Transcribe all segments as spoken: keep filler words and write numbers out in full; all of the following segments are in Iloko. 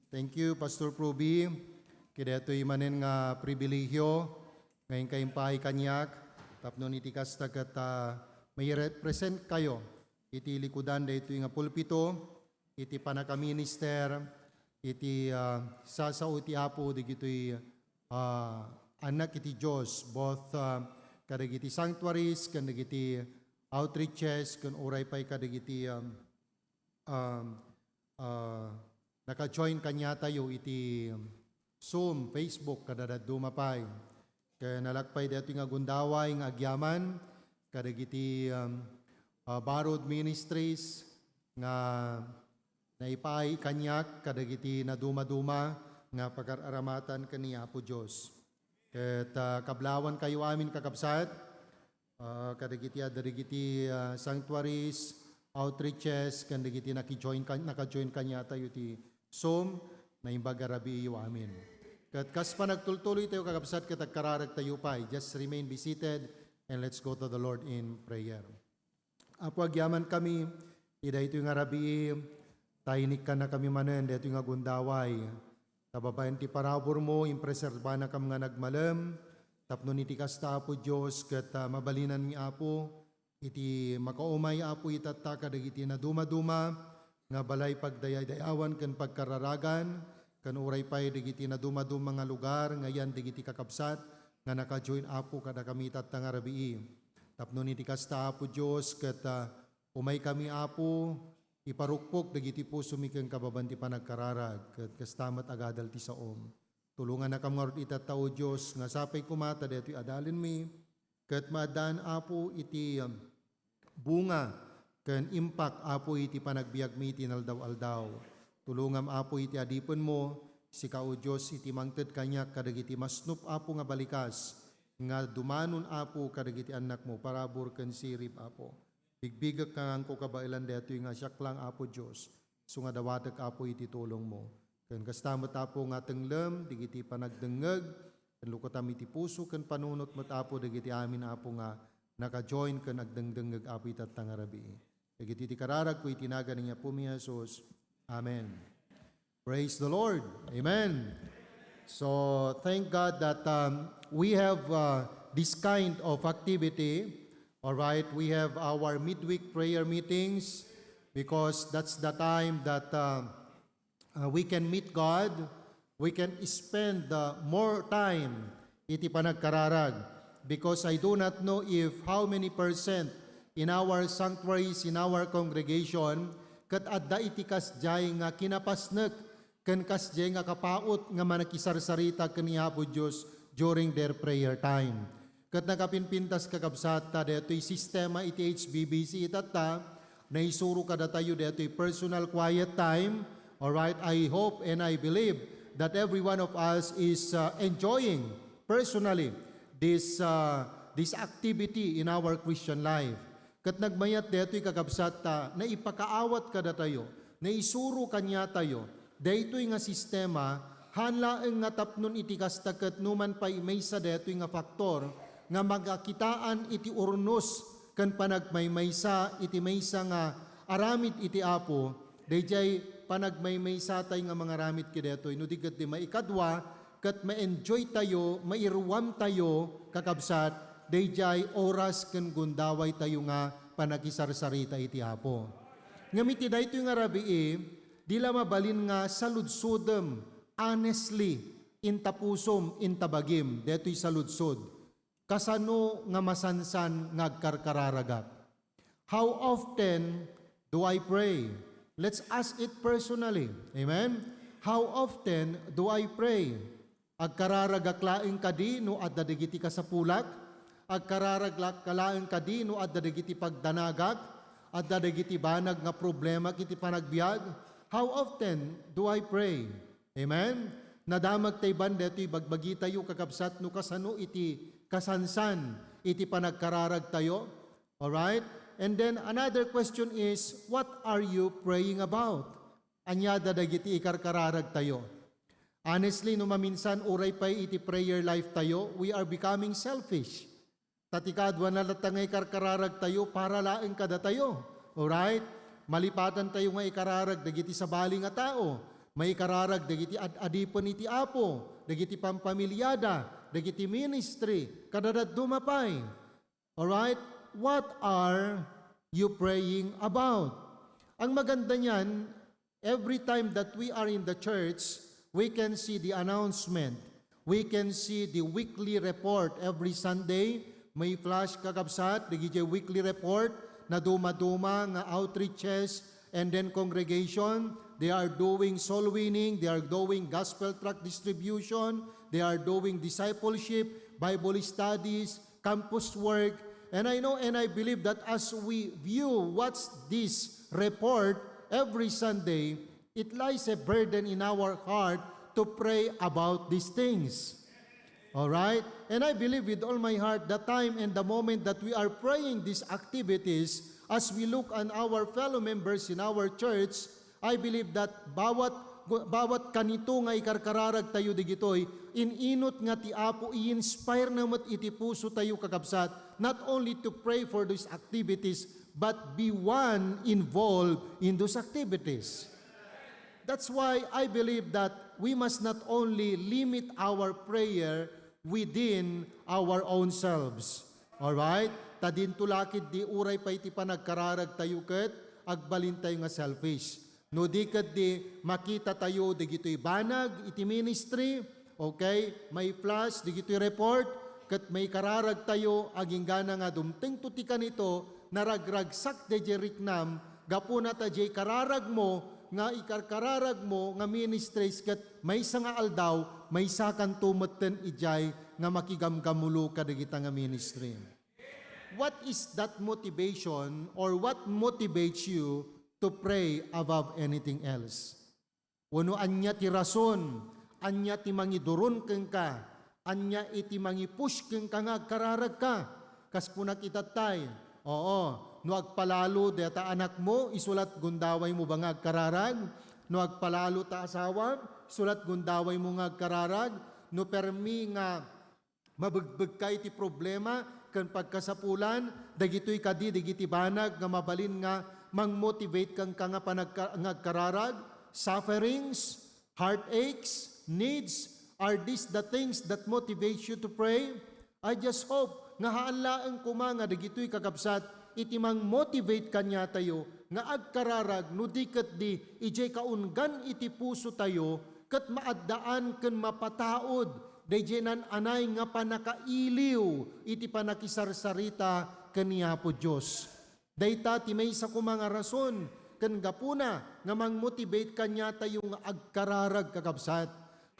Thank you, Pastor Proby. Kadaytoy manen nga pribilehiyo nga inka impaay kaniak, tapno iti kasta ket, ah, mairepresentkayo iti likudan daytoy nga pulpito, iti pannakaminister, iti, ah, sasao ti Apo dagitoy, ah, annak iti Dios, both, ah, kadagiti sanctuaries ken dagiti outreaches ken uray pay kadagiti, um, um, ah, naka-join kaniatayo iti Zoom, Facebook, kadadadduma pay. Ken nalak pay daytoy nga gundaway nga agyaman kadagiti, um, ah, Barud Ministries nga naipaay kaniak kadagiti nadumaduma nga pagararamatan ken ni Apo Dios. Ket, ah, kablawankayo amin, kakabsat, ah, kadagiti adda dagiti, ah, sanctuaries, outreaches, ken dagiti naki-join kan-, naka-join kaniatayo iti Zoom, naimbag a rabiiyo amin. Ket kas panagtultuloytayo, kakabsat, ket agkararagtayo pay. Just remain be seated and let's go to the Lord in prayer. Apo, agyamankami iti daytoy nga rabii, ta inikkannakami manen daytoy nga gundaway. Ta babaen ti paraburmo, impreserbanakam nga nagmalem, tapno iti kasta, Apo Dios, ket, ah, mabalinanmi, Apo, iti makaumay, Apo, itatta kadagiti nadumaduma nga balay pagdaydayawan ken pagkararagan, ken uray pay dagiti nadumaduma nga lugar nga yan dagiti kakabsat nga naka-join, Apo, kadakami itatta nga rabii. Tapno iti kasta, Apo Dios, ket, ah, umaykami, Apo, iparukpok dagiti pusomi kenka babaen ti panagkararag, ket kasta met agadal ti saom. Tulongannakam ngarud itatta, O Dios, nga sapay koma ta daytoy adalenmi, ket maaddaan, Apo, iti, um, bunga ken impact, Apo, iti panagbiagmi iti inaldaw-aldaw. Tulongam, Apo, iti adipenmo, sika, O Dios, iti mangted kaniak kadagiti masnop, Apo, nga balikas, nga dumanon, Apo, kadagiti annakmo, parabur ken sirib, Apo. Bigbigek nga nganko kabaelan daytoy nga siak lang, Apo Dios, isu nga dawatek, Apo, iti tulongmo. Ken kasta met, Apo, nga tenglem dagiti panagdengngeg, ken lukotam iti puso ken panunot met, Apo, dagiti amin, Apo, nga naka-join ken agdengdengngeg, Apo, itatta nga rabii. Dagiti ti kararagko iti nagan ni Apomi Jesus. Amen. Praise the Lord. Amen. So, thank God that, um, we have, uh, this kind of activity. All right, we have our midweek prayer meetings because that's the time that, uh, uh, we can meet God, we can spend, uh, more time iti panagkararag. Because I do not know if how many percent in our sanctuaries, in our congregation, ket adda iti kasdiay nga kinapasnek ken kasdiay nga kapaut nga manakisarsarita ken ni Apo Dios during their prayer time. Ket nakapinpintas, kakabsat, ta daytoy sistema iti H B B C itatta, naisuro kadatayo daytoy personal quiet time. All right, I hope and I believe that every one of us is, uh, enjoying personally this, uh, this activity in our Christian life. Ket nagmayat daytoy, kakabsat, ta naipakaawat kadatayo, naisuro kaniatayo daytoy nga sistema, haan laeng nga tapnon iti kasta ket numan pay maysa daytoy nga faktor nga makakitaan iti urnos ken panagmaymaysa iti maysa nga aramid iti Apo, daydiay panagmaymaysatay nga mangaramid kadaytoy. No di ket di maikadua, ket ma-enjoy tayo, mairuam tayo, kakabsat, daydiay oras ken gundaway tayo nga panakisarsarita iti Apo. Ngem iti daytoy nga rabii, di la mabalin nga saludsodem honestly inta pusom, inta bagim, daytoy saludsod. Kasano nga masansan nga agkarkararagak? How often do I pray? Let's ask it personally. Amen? How often do I pray? Agkararagak laeng kadi no adda dagiti kasapulak? Agkararagak laeng kadi no adda dagiti pagdanagak? Adda dagiti banag nga problema iti panagbiag? How often do I pray? Amen? Nadamagta iban daytoy bagbagitayo, kakabsat, no kasano iti kasansan iti panagkararagtayo. Alright? And then another question is, what are you praying about? Ania da dagiti ikarkararagtayo? Honestly, no maminsan, uray pay iti prayer life tayo, we are becoming selfish. Ta ti kaduana latta nga ikarkararagtayo para laeng kadatayo. Alright? Malipatantayo nga ikararag dagiti sabali nga tao. Maikararag dagiti ad-adipen iti Apo, dagiti pampamiliada, dagiti ministry, kadadadduma pay. Alright? What are you praying about? Ang maganda niyan, every time that we are in the church, we can see the announcement. We can see the weekly report every Sunday. May flash, kakabsat, dagiti weekly report na duma-duma nga outreaches and then congregation. They are doing soul winning, they are doing gospel tract distribution, they are doing discipleship, Bible studies, campus work. And I know and I believe that as we view, watch this report every Sunday, it lies a burden in our heart to pray about these things. All right? And I believe with all my heart the time and the moment that we are praying these activities, as we look on our fellow members in our church, I believe that bawat, bawat kanito nga ikarkararag tayo digitoy, in-inut nga ti Apo i-inspire na met iti puso tayo, kakabsat, not only to pray for these activities, but be one involved in those activities. That's why I believe that we must not only limit our prayer within our own selves. All right? Ta dinto lakit di uray pay ti panagkararag tayo ket agbalin tayo nga selfish. No di ket di makita tayo dagitoy banag iti ministry, okay? May flash dagitoy report ket maikararag tayo aginggana nga dumtengto ti kanito, naragragsak daydiay riknam, gapuna ta diay kararagmo nga ikarkararagmo nga ministries ket maysa nga aldaw, maysakanto metten idiay nga makigamgamulo kadagita nga ministry. What is that motivation or what motivates you to pray above anything else? Wenno ania ti rason, ania ti mangiduron kenka, ania iti mangi-push kenka nga agkararagka? Kas kunak itattay, oo, no agpalalo dayta anakmo, isu lat gundawaymo ba nga agkararag? No agpalalo ta asawa, isu lat gundawaymo nga agkararag? No permi nga mabegbegka iti problema ken pagkasapulan, dagitoy kadi dagiti banag nga mabalin nga mang-motivate kenka nga panagka-, nga agkararag, sufferings, heartaches, needs, are these the things that motivates you to pray? I just hope nga haan laeng koma nga dagitoy, kakabsat, iti mang-motivate kaniatayo nga agkararag no di ketdi idiay kaunggan iti pusotayo ket maaddaan ken mapataud daydiay nan-anay nga pannakailiw iti pannakisarsarita ken ni Apo Dios. Dayta ti maysa koma nga rason ken gapuna nga mang-motivate kaniatayo nga agkararag, kakabsat.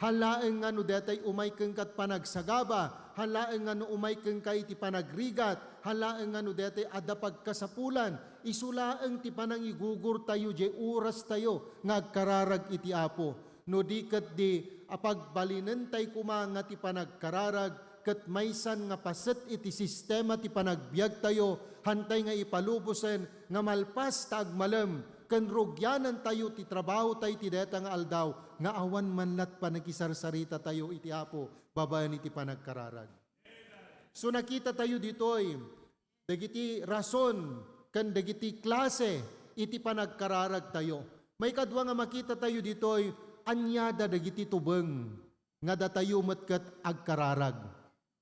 Haan laeng nga no daytay umay kenka ti panagsagaba, haan laeng nga no umay kenka iti panagrigat, haan laeng nga no daytay adda pagkasapulan, isu laeng ti panangigugurtayo diay orastayo nga agkararag iti Apo. No di ketdi, apagbalinentay koma nga ti panagkararag ket maysan nga paset iti sistema ti panagbiagtayo, haantay nga ipalubosen nga malpas ta agmalem ken rugianantayo ti trabahotay iti dayta nga aldaw nga awan man lat pannakisarsarita tayo iti Apo babaen iti panagkararag. So, nakita tayo ditoy dagiti rason ken dagiti klase iti panagkararag tayo. Maikadua nga makita tayo ditoy, aniada dagiti tubeng nga datayo met ket agkararag.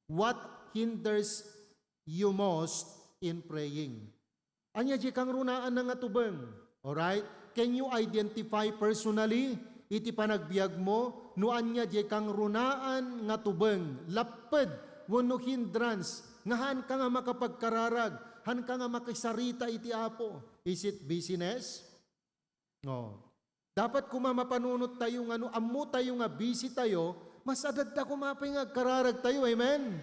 What hinders you most in praying? Ania diay kangrunaanna nga tubeng? Alright? Can you identify personally iti panagbiagmo no ania diay kangrunaan nga tubeng, lapped, wenno hindrance nga haanka nga makapagkararag, haanka nga makisarita iti Apo? Is it busyness? No. Dapat koma mapanunot tayo nga no ammo tayo nga busy tayo, mas adda koma pay nga agkararag tayo. Amen?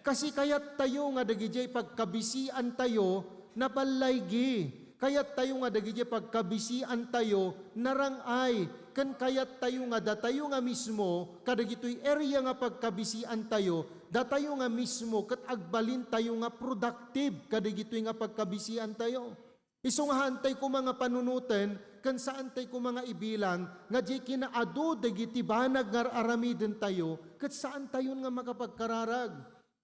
Kasi kayat tayo nga dagidiay pagkabisian tayo, naballaygi. Kayat tayo nga dagidiay pagkabisian tayo, narang-ay. Ken kayat tayo nga datayo nga mismo, kadagitoy area nga pagkabisian tayo, datayo nga mismo, ket agbalin tayo nga productive kadagitoy nga pagkabisian tayo. Isu nga haantay koma nga panunoten, ken saantay koma nga ibilang, nga diay kinaadu dagiti banag nga ar-aramidentayo, ket saantayon nga makapagkararag.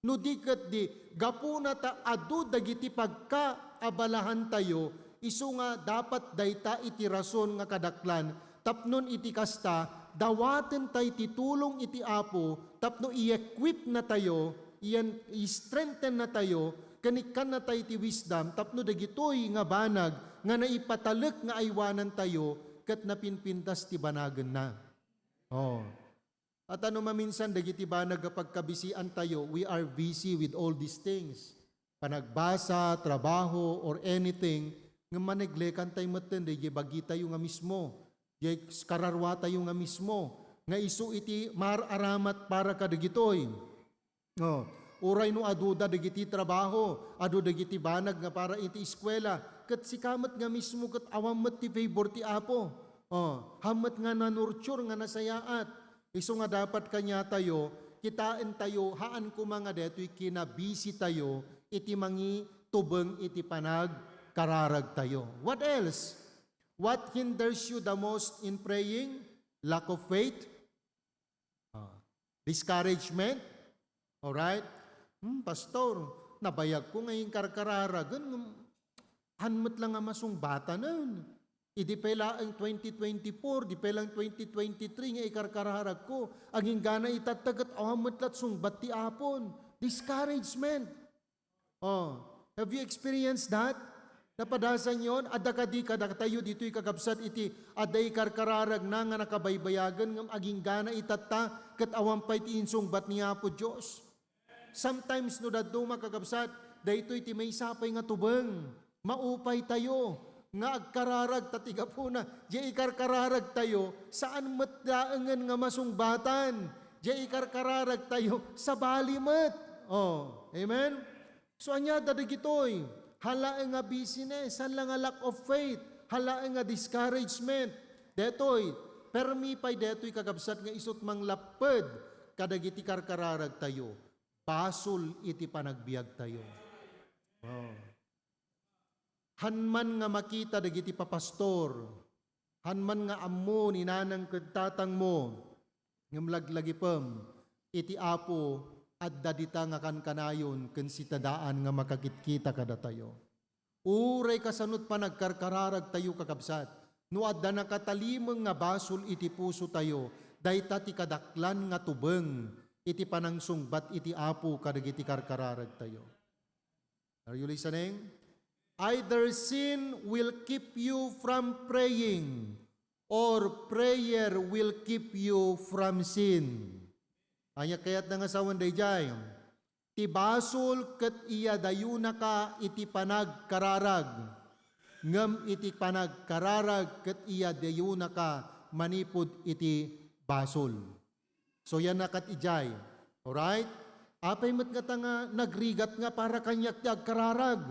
No di ketdi, gapuna ta adu dagiti pagkaabalahantayo, isu nga dapat dayta iti rason nga kadaklan Tapnon iti kasta, dawaten tay ti tulong iti Apo tapno i-equip natayo, iyan i-strengthen natayo, ken ikkan natay ti wisdom tapno dagitoy nga banag nga naipatalek nga aywanantayo ket napinpintas ti banagenna. Oh. At ano maminsan dagiti banag a pagkabisiantayo, we are busy with all these things. Panagbasa, trabaho, or anything, nga maneglekantay metten dayjay bagitayo nga mismo. Jay kararwatayo nga mismo. Nga isu iti mar-aramat para kadagitoy. Oh, uray no aduda dagiti trabaho, adu dagiti banag nga para iti eskwela, ket sika met nga mismo ket awan met ti favor ti Apo. Oh, hammet nga nanurture nga nasayaat. Isu nga dapat kaniatayo, kitaentayo, haan koma nga daytoy kinabisitayo iti mangitubeng iti panagkararagtayo. What else? What hinders you the most in praying? Lack of faith? Ah, discouragement? Alright? Hmm, pastor, nabayag ko nga inkarkararagan, ngem han met lang nga masungbatanen. Idi pay laeng twenty twenty-four, di pay lang twenty twenty-three nga ikarkararag ko. Aginggana itatta ket awan met lat sungbat ti Apon. Discouragement. Oh, have you experienced that? Napadasan yon? Adda kadi kadatayo ditoy kakabsat iti adda ikarkararagna nga nakabaybayagen ngem aginggana itatta ket awan pay ti insungbat ni Apo Dios. Sometimes no dadduma kakabsat, daytoy ti maysa pay nga tubeng. Maupay tayo nga agkararag ta ti gapuna, diay ikarkararag tayo, saan met laengen nga masungbatan. Diay ikarkararag tayo, sabali met. Oh, amen? So, ania da dagitoy? Hala nga busyness, hala nga lack of faith, hala nga discouragement. Detoy, permi pay detoy kakabsat nga isut manglapped kadagiti karkararag tayo. Basol iti panagbiag tayo. Oh. Han man nga makita dagiti papastor, han man nga ammo ni nanang ken tatangmo, ngem laglagipem, iti Apo adda dita nga kankanayon ken sitadaan nga makakitkita kadatayo. Uray kasano ti panagkarkararagtayo, kakabsat, no adda nakatalimeng nga basol iti pusotayo, dayta ti kadaklan nga tubeng iti panangsungbat iti Apo kadagiti karkararagtayo. Are you listening? Either sin will keep you from praying or prayer will keep you from sin. Ania kayatna nga sawen daydiay? Ti basol ket iyadayonaka iti panagkararag, ngem iti panagkararag ket iyadayonaka manipud iti basol. So, yan na kat idiay. Alright? Apay met ngata nga nagrigat nga para kaniak ti agkararag?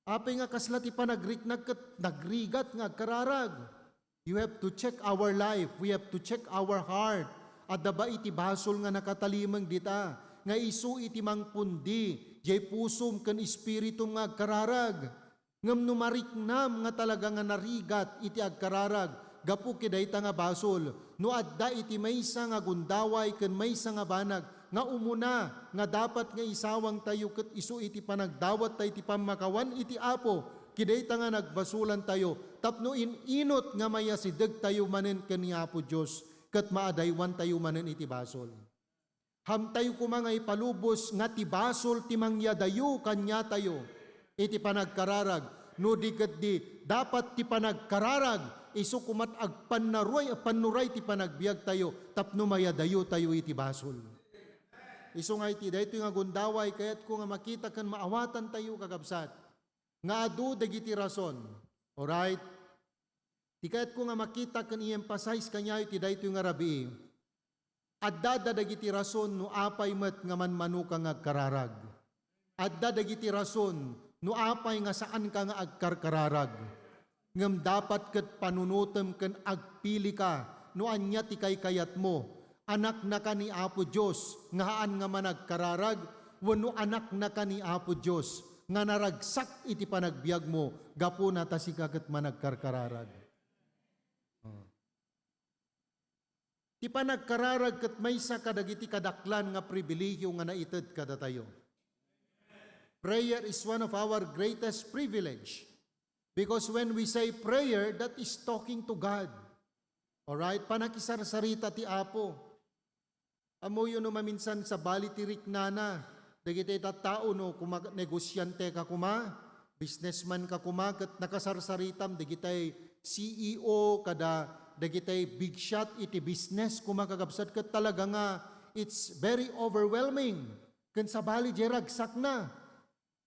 Apay nga kasla ti panagriknak ket nagrigat nga agkararag? You have to check our life. We have to check our heart. Adda ba iti basol nga nakatalimeng dita? Nga isu iti mangpundi, diay pusom ken espiritum nga agkararag. Ngem no mariknam nga talaga nga narigat iti agkararag gapu ken dayta nga basol, no adda iti maysa nga gundaway ken maysa nga banag nga umuna nga dapat nga isawangtayo ket isu iti panagdawattayo iti pammakawan iti Apo ken dayta nga nagbasolantayo tapno in-inut nga mayasidegtayo manen ken ni Apo Dios ket maadaywantayo manen iti basol. Hamtayo koma nga ipalubos nga ti basol ti mangyadayo kaniatayo iti panagkararag, no di ketdi, dapat ti panagkararag isu komat agpannaruay a pannuray ti panagbiagtayo tapno mayadayotayo iti basol. Isu nga iti daytoy nga gundaway, kayatko nga makita ken maawatantayo, kakabsat, nga adu dagiti rason. Alright? Ti kayatko nga makita ken i-emphasize kaniayo iti daytoy nga rabii, adda dagiti rason no apay met nga manmanoka nga agkararag. Adda dagiti rason no apay nga saanka nga agkarkararag. Ngem dapat ket panunotem ken agpilika no ania ti kaykayatmo. Anaknaka ni Apo Dios nga haan nga managkararag wenno anaknaka ni Apo Dios nga naragsak iti panagbiagmo gapuna ta sika ket managkarkararag. Oh. Ti panagkararag ket maysa kadagiti kadaklan nga pribilehiyo nga naited kadatayo. Prayer is one of our greatest privilege. Because when we say prayer, that is talking to God. Alright? Panakisarsarita ti Apo. Ammoyo no maminsan sabali ti riknana dagiti tattao no kuma-, negosiante ka koma, businessman ka koma, ket nakasarsaritam dagitay C E O kada dagitay big shot iti business koma, kakabsat, ket talaga nga it's very overwhelming. Ken sabali diay ragsakna.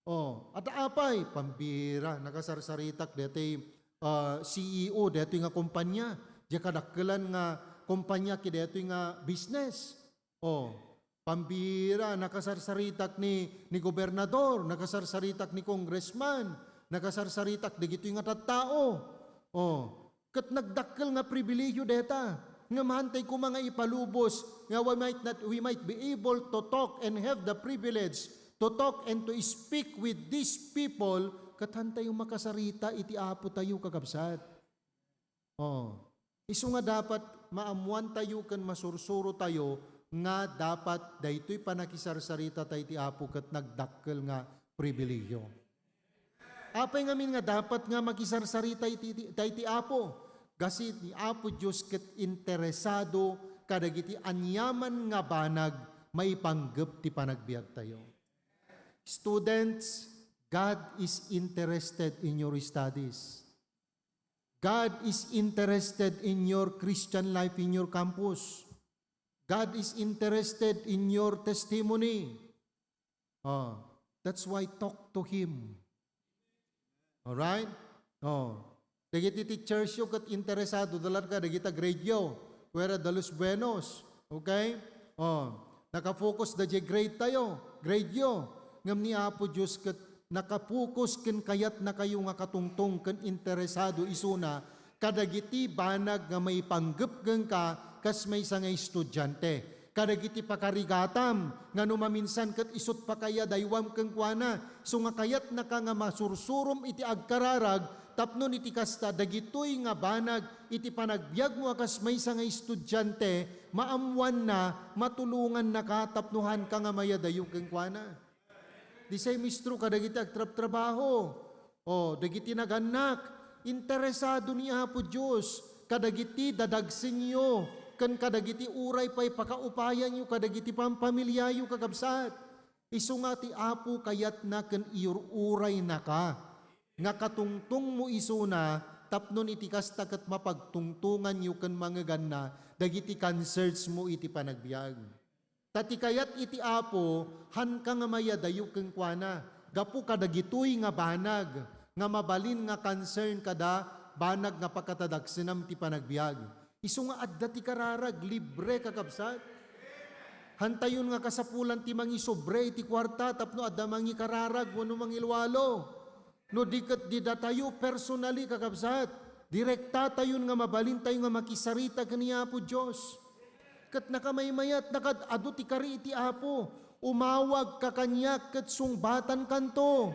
Oh, adda apay, pambira, nakasarsaritak daytoy, ah, C E O daytoy nga kompanya. Diay kadakkelan nga kompanya ket daytoy nga business. Oh, pambira, nakasarsaritak ni, ni gobernador, nakasarsaritak ni congressman, nakasarsaritak dagitoy nga tattao. Oh, ket nagdakkel nga pribilehiyo dayta. Ngem hantay koma nga ipalubos nga we might not, we might be able to talk and have the privilege to talk and to speak with these people, ket hantayo makasarita iti Apo tayo, kakabsat. Oh. Isu nga dapat maammuan tayo ken masursuro tayo nga dapat daytoy panakisarsarita tayo iti Apo ket nagdakkel nga pribilehiyo. Apay ngamin nga dapat nga makisarsarita iti, iti, tayo iti Apo? Gasi ni Apo Dios ket interesado kadagiti aniaman nga banag maipanggep ti panagbiag tayo. Students, God is interested in your studies. God is interested in your Christian life, in your campus. God is interested in your testimony. Oh, that's why talk to Him. Alright? Oh. Dagiti teachers yo ket interesado da laeng kadagita grade yo. Fuera de los buenos. Okay? Oh. Naka-focus da diay grade tayo, grade yo. Ngem ni Apo Dios ket naka-focus ken kayatna kayo nga katungtong ken interesado isuna kadagiti banag nga maipanggep kenka kas maysa nga estudiante. Kadagiti pakarigatam nga no maminsan ket isut' pay a daywam kenkuana, isu nga kayatnaka nga masursurom iti agkararag tapno iti kasta, dagitoy nga banag iti panagbiagmo a kas maysa nga estudiante, maammoanna, matulongannaka tapno haanka nga mayadayo kenkuana. Di say mistro kadagiti agtrabtrabaho. O, dagiti nagannak, interesado ni Apo Dios kadagiti dadagsenyo ken kadagiti uray pay pakaupayanyo kadagiti pampamiliayo, kakabsat. Isu nga ti Apo kayatna ken iur-uraynaka nga katungtongmo isuna tapno iti kasta ket mapagtungtonganyo ken mangeganna dagiti concerns mo iti panagbiag. Ta ti kayat iti Apo, haanka nga mayadayo kenkuana gapu kadagitoy nga banag nga mabalin nga concern kada banag nga pakatadagsenam ti panagbiag. Isu nga adda ti kararag, libre, kakabsat. Hantayon nga kasapulan ti mangisobre iti kuarta tapno adda mangikararag wenno mangilualo. No di ket didatayo personally, kakabsat, direktatayon nga mabalintayo nga makisarita ken ni Apo Dios. Ket nakamaymayat, nakaad-adu ti kari iti Apo. Umawagka kaniak ket sungbatankanto.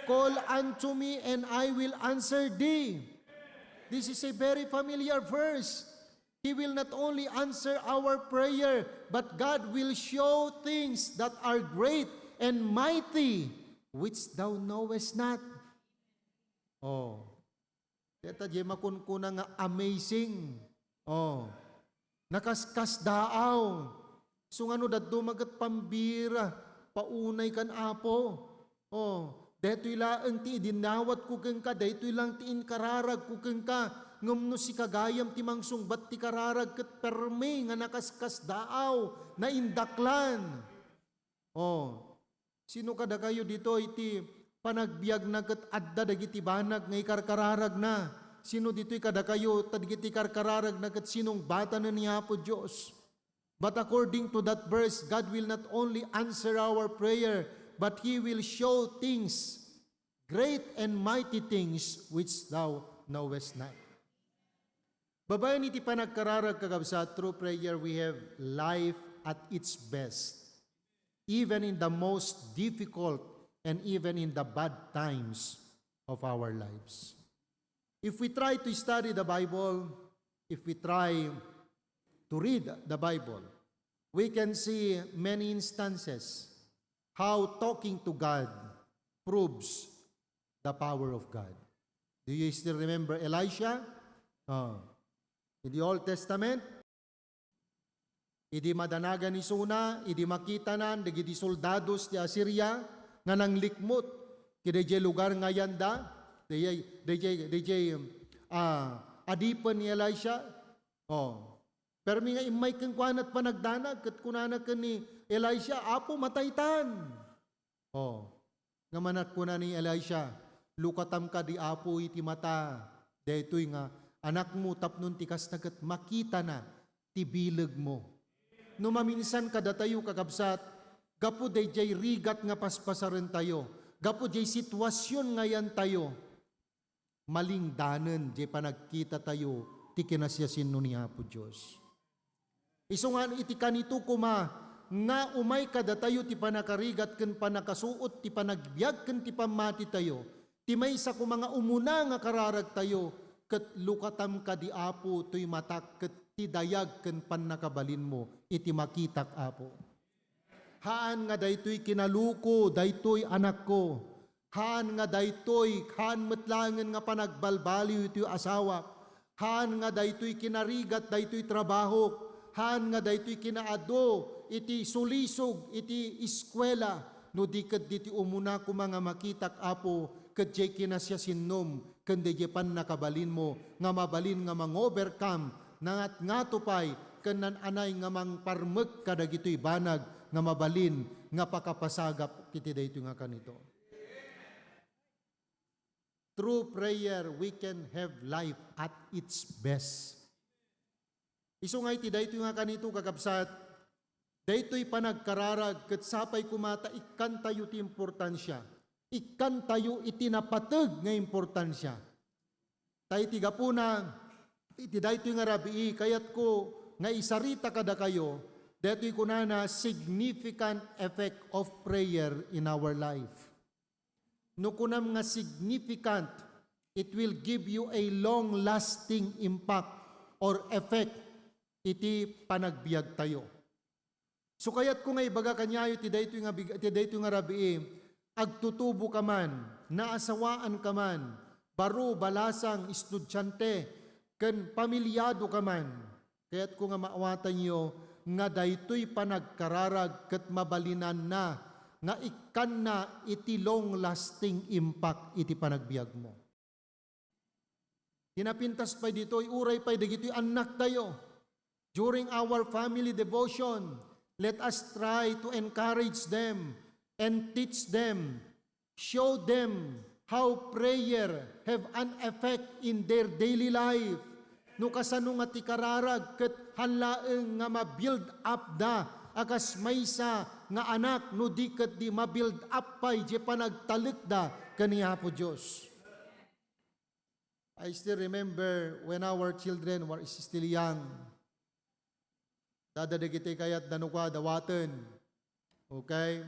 Call unto me and I will answer thee. This is a very familiar verse. He will not only answer our prayer, but God will show things that are great and mighty, which thou knowest not. Oh. Deta diay makunkuna nga amazing. Oh. Nakaskasdaaw. Isu nga no dadduma ket pambira, paunay kan Apo. Oh, daytoy laeng ti idinnawatko kenka, daytoy lang ti inkararagko kenka. Ngem no sika gayam ti mangsungbat ti kararag ket permi nga nakaskasdaaw, naindaklan. Oh, sino kadakayo ditoy ti panagbiagna ket adda dagiti banag nga ikarkararagna? Sino ditoy kadakayo ta dagiti karkararagna ket sinungbatanen ni Apo Dios? But according to that verse, God will not only answer our prayer, but He will show things, great and mighty things which thou knowest not. Babaen iti panagkararag, kakabsat, through prayer we have life at its best, even in the most difficult and even in the bad times of our lives. If we try to study the Bible, if we try to read the Bible, we can see many instances how talking to God proves the power of God. Do you still remember Elisha? Oh. Idi Old Testament, idi madanagan isuna, idi makitanan dagiti soldados ti Asiria nga nanglikmut kadaydiay lugar nga ayanda, daydiay, daydiay, daydiay, ah, adipen ni Elisha. Oh. Permi nga immay kenkuana ti panagdanag, ket kunana ken ni Elisha, "Apo, mataytan." Oh. Nga managkuna ni Elisha, "Lukatam kadi, Apo, iti mata daytoy nga anakmo, tapno ti kasta ket makitana ti bilegmo." No maminsan kadatayo, kakabsat, gapu daydiay rigat nga paspasarentayo, gapu diay situasion nga ayantayo, malingdanen diay panagkitatayo ti kinasiasinno ni Apo Dios. Isu nga iti kanito koma nga umay kadatayo ti pannakarigat ken pannakasuot ti panagbiag ken ti pammatitayo, ti maysa koma nga umuna nga kararagtayo, ket lukatam kadi, Apo, toy matak ket ti dayag ken pannakabalinmo iti makitak, Apo. Haan nga daytoy kinaluko, daytoy anakko. Haan nga daytoy, haan met laengen nga panagbalbaliw iti asawak. Haan nga daytoy kinarigat, daytoy trabahok. Haan nga daytoy kinaadu iti sulisog iti eskuela. No di ket ditoy umuna koma nga makitak, Apo, ket diay kinasiasinnom, ken daydiay pannakabalinmo nga mabalin nga mangovercome, nangatngato pay, ken naan-anay nga mangparmek kadagitoy banag nga mabalin nga pakapasagap iti daytoy nga kanito. Through prayer, we can have life at its best. Isu nga iti daytoy nga kanito, kakabsat, daytoy panagkararag ket sapay koma ta ikkantayo ti importansia. Ikkantayo iti napateg nga importansia. Ta iti gapuna, iti daytoy nga rabii, kayatko nga isarita kadakayo, daytoy kunana, significant effect of prayer in our life. No kunam nga significant, it will give you a long-lasting impact or effect iti panagbiagtayo. So, kayatko nga ibaga kaniayo ti daytoy nga big-, ti daytoy nga rabii, agtutubo ka man, naasawaan ka man, baro, balasang, estudiante, ken pamilyado ka man. Kayatko nga maawatanyo nga daytoy panagkararag ket mabalinanna nga ikkanna iti long-lasting impact iti panagbiagmo. Ti napintas pay ditoy, uray pay dagitoy annaktayo. During our family devotion, let us try to encourage them and teach them, show them how prayer have an effect in their daily life. No kasano nga ti kararag ket haan laeng nga ma-build up da a kas maysa nga anak, no di ket di ma-build up pay diay panagtalekda ken ni Apo Dios. I still remember when our children were still young, adda dagiti kayatda no kua dawaten. Okay?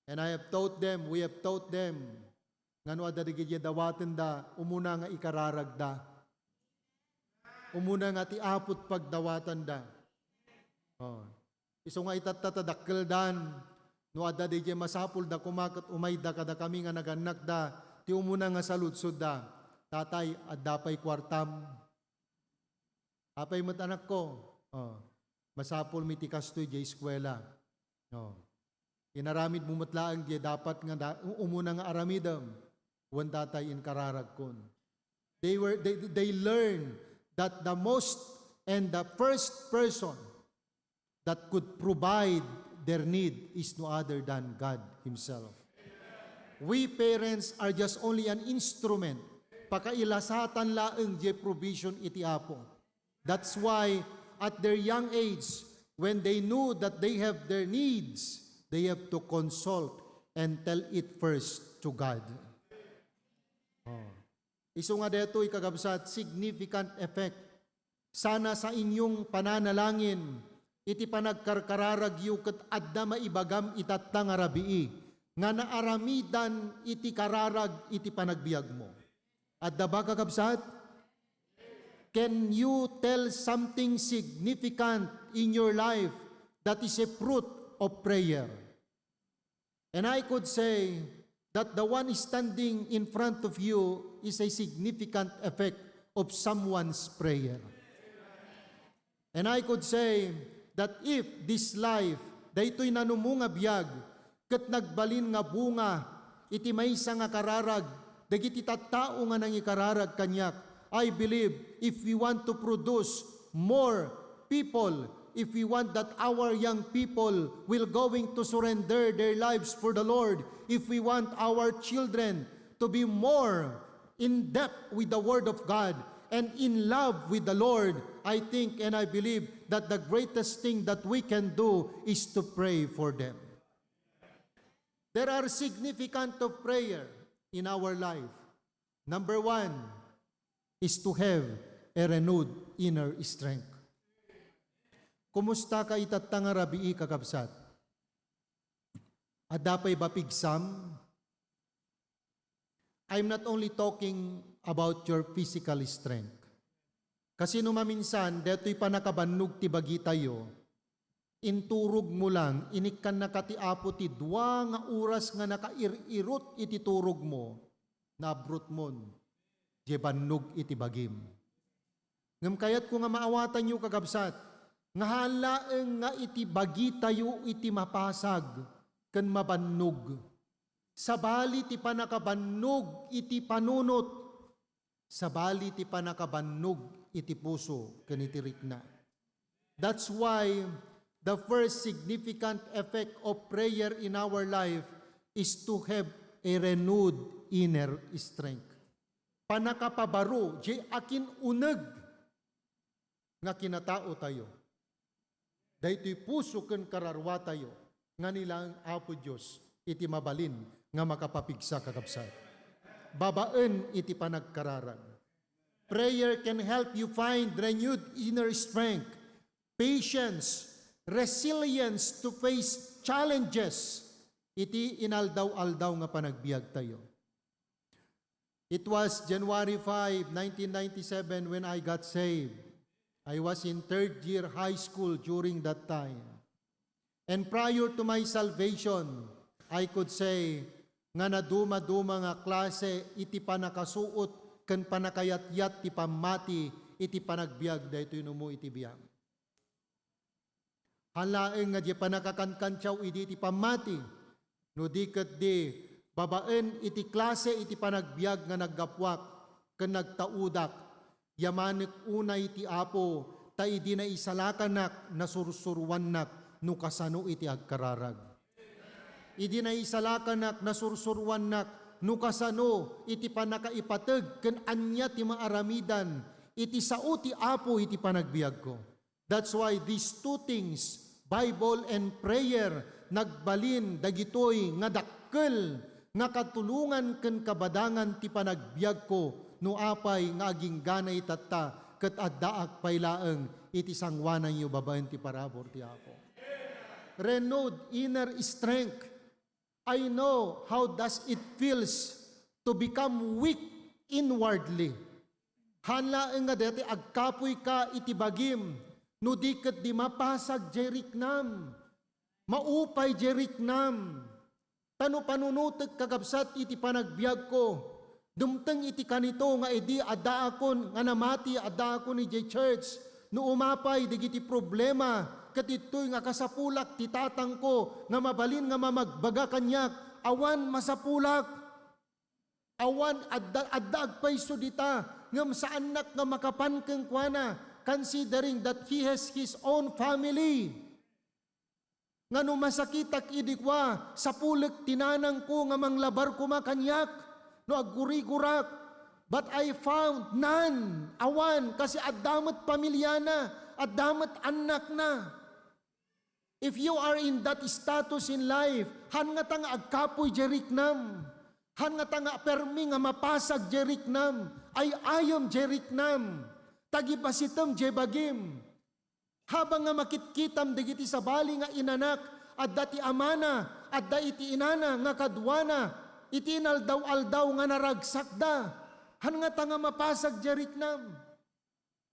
And I have taught them, we have taught them, nga no adda dagiti dawatenda, umuna nga ikararagda. Umuna nga ti Apo ti pagdawatanda. Oh. Isu nga itatta ta dakkeldan, no adda daydiay masapulda koma ket umayda kadakami nga nagannakda, ti umuna nga saludsodda, "Tatay, adda pay kuartam?" "Apay met, anakko?" "Oh, masapulmi ti kastoy diay eskuela." Oh. "Inaramidmo met laeng diay dapat nga da-, umuna nga aramidem." "Wen, tatay, inkararagkon." They were, they, they learn that the most and the first person that could provide their need is no other than God Himself. We parents are just only an instrument. Pakailasatan laeng diay provision iti Apo. That's why, at their young age, when they know that they have their needs, they have to consult and tell it first to God. Oh. Isu nga daytoy, kakabsat, significant effect. Sana sa inyong pananalangin, iti panagkarkararagyo ket adda maibagam itatta nga rabii, nga naaramidan iti kararag iti panagbiagmo. Adda ba, kakabsat? Can you tell something significant in your life that is a fruit of prayer? And I could say that the one standing in front of you is a significant effect of someone's prayer. And I could say that if this life, daytoy nanumo nga biag, ket nagbalin nga bunga iti maysa nga kararag dagiti tattao nga nangikararag kaniak, I believe if we want to produce more people, if we want that our young people will going to surrender their lives for the Lord, if we want our children to be more in depth with the Word of God and in love with the Lord, I think and I believe that the greatest thing that we can do is to pray for them. There are significant of prayer in our life. Number one is to have a renewed inner strength. Kumusta ka itatta nga rabii, kakabsat? Adda pay ba pigsam? I'm not only talking about your physical strength. Kasi no maminsan, detoy panakabannog ti bagitayo, inturog mo lang, inikkannaka ti Apo ti dua nga oras nga nakairirot iti turog mo, naabrot mon, diay bannog iti bagim. Ngem kayatko nga maawatanyo, kakabsat, nga haan laeng nga iti bagitayo iti mapasag ken mabannog. Sabali ti panakabannog iti panunot, sabali ti panakabannog iti puso ken iti rikna. That's why the first significant effect of prayer in our life is to have a renewed inner strength. Panakapabaro, diay akin-uneg nga kinataotayo. Daytoy puso ken kararuatayo nga ni laeng Apo Dios iti mabalin nga makapapigsa, kakabsat. Babaen iti panagkararag. Prayer can help you find renewed inner strength, patience, resilience to face challenges iti inaldaw-aldaw nga panagbiagtayo. It was January five, nineteen ninety-seven when I got saved. I was in third year high school during that time. And prior to my salvation, I could say nga naduma-duma nga klase iti panakasuot ken panakayatyat ti pammati iti panagbiag daytoy numo iti biag. Haan laeng nga diay panakakankantiaw idi ti pammati, no di ket di babaen iti klase iti panagbiag nga naggapuak ken nagtaudak, yamanek unay ti Apo, ta idi naisalakanak, nasursuroannak no kasano iti agkararag. Idi naisalakanak, nasursuroannak no kasano iti pannakaipateg ken ania ti maaramidan iti sao ti Apo iti panagbiagko. That's why these two things, Bible and prayer, nagbalin dagitoy nga dakkel nga katulongan ken kabadangan ti panagbiagko no apay nga agingganay tatta ket addaak pay laeng iti sangoananyo babaen ti parabur ti Apo. Renewed inner strength. I know how does it feels to become weak inwardly. Haan laeng nga dayta agkapuyka iti bagim, no di ket di mapasag diay riknam. Maupay diay riknam. Ta no panunotek, kakabsat, iti panagbiagko, dumteng iti kanito nga idi addaakon nga namati, addaakon idiay church, no umapay dagiti problema, ket ittoy nga kasapulak ti tatangko nga mabalin nga mamagbaga kaniak, awan masapulak. Awan adda, adda agpayso dita, ngem saannak nga makapan kenkuana, considering that he has his own family. Nga no masakitak idi kua, sapulek ti nanangko nga manglabar koma kaniak no aggurigurak. But I found none, awan, kasi adda met pamiliana, adda met annakna. If you are in that status in life, haan ngata nga agkapuy diay riknam. Haan ngata nga permi nga mapasag diay riknam, ay-ayam diay riknam, tagibasitem diay bagim. Habang nga makitkitam dagiti sabali nga inanak, adda ti amana, adda iti inana nga kaduana, iti inaldaw-aldaw nga naragsakda. Haan ngata nga mapasag diay riknam.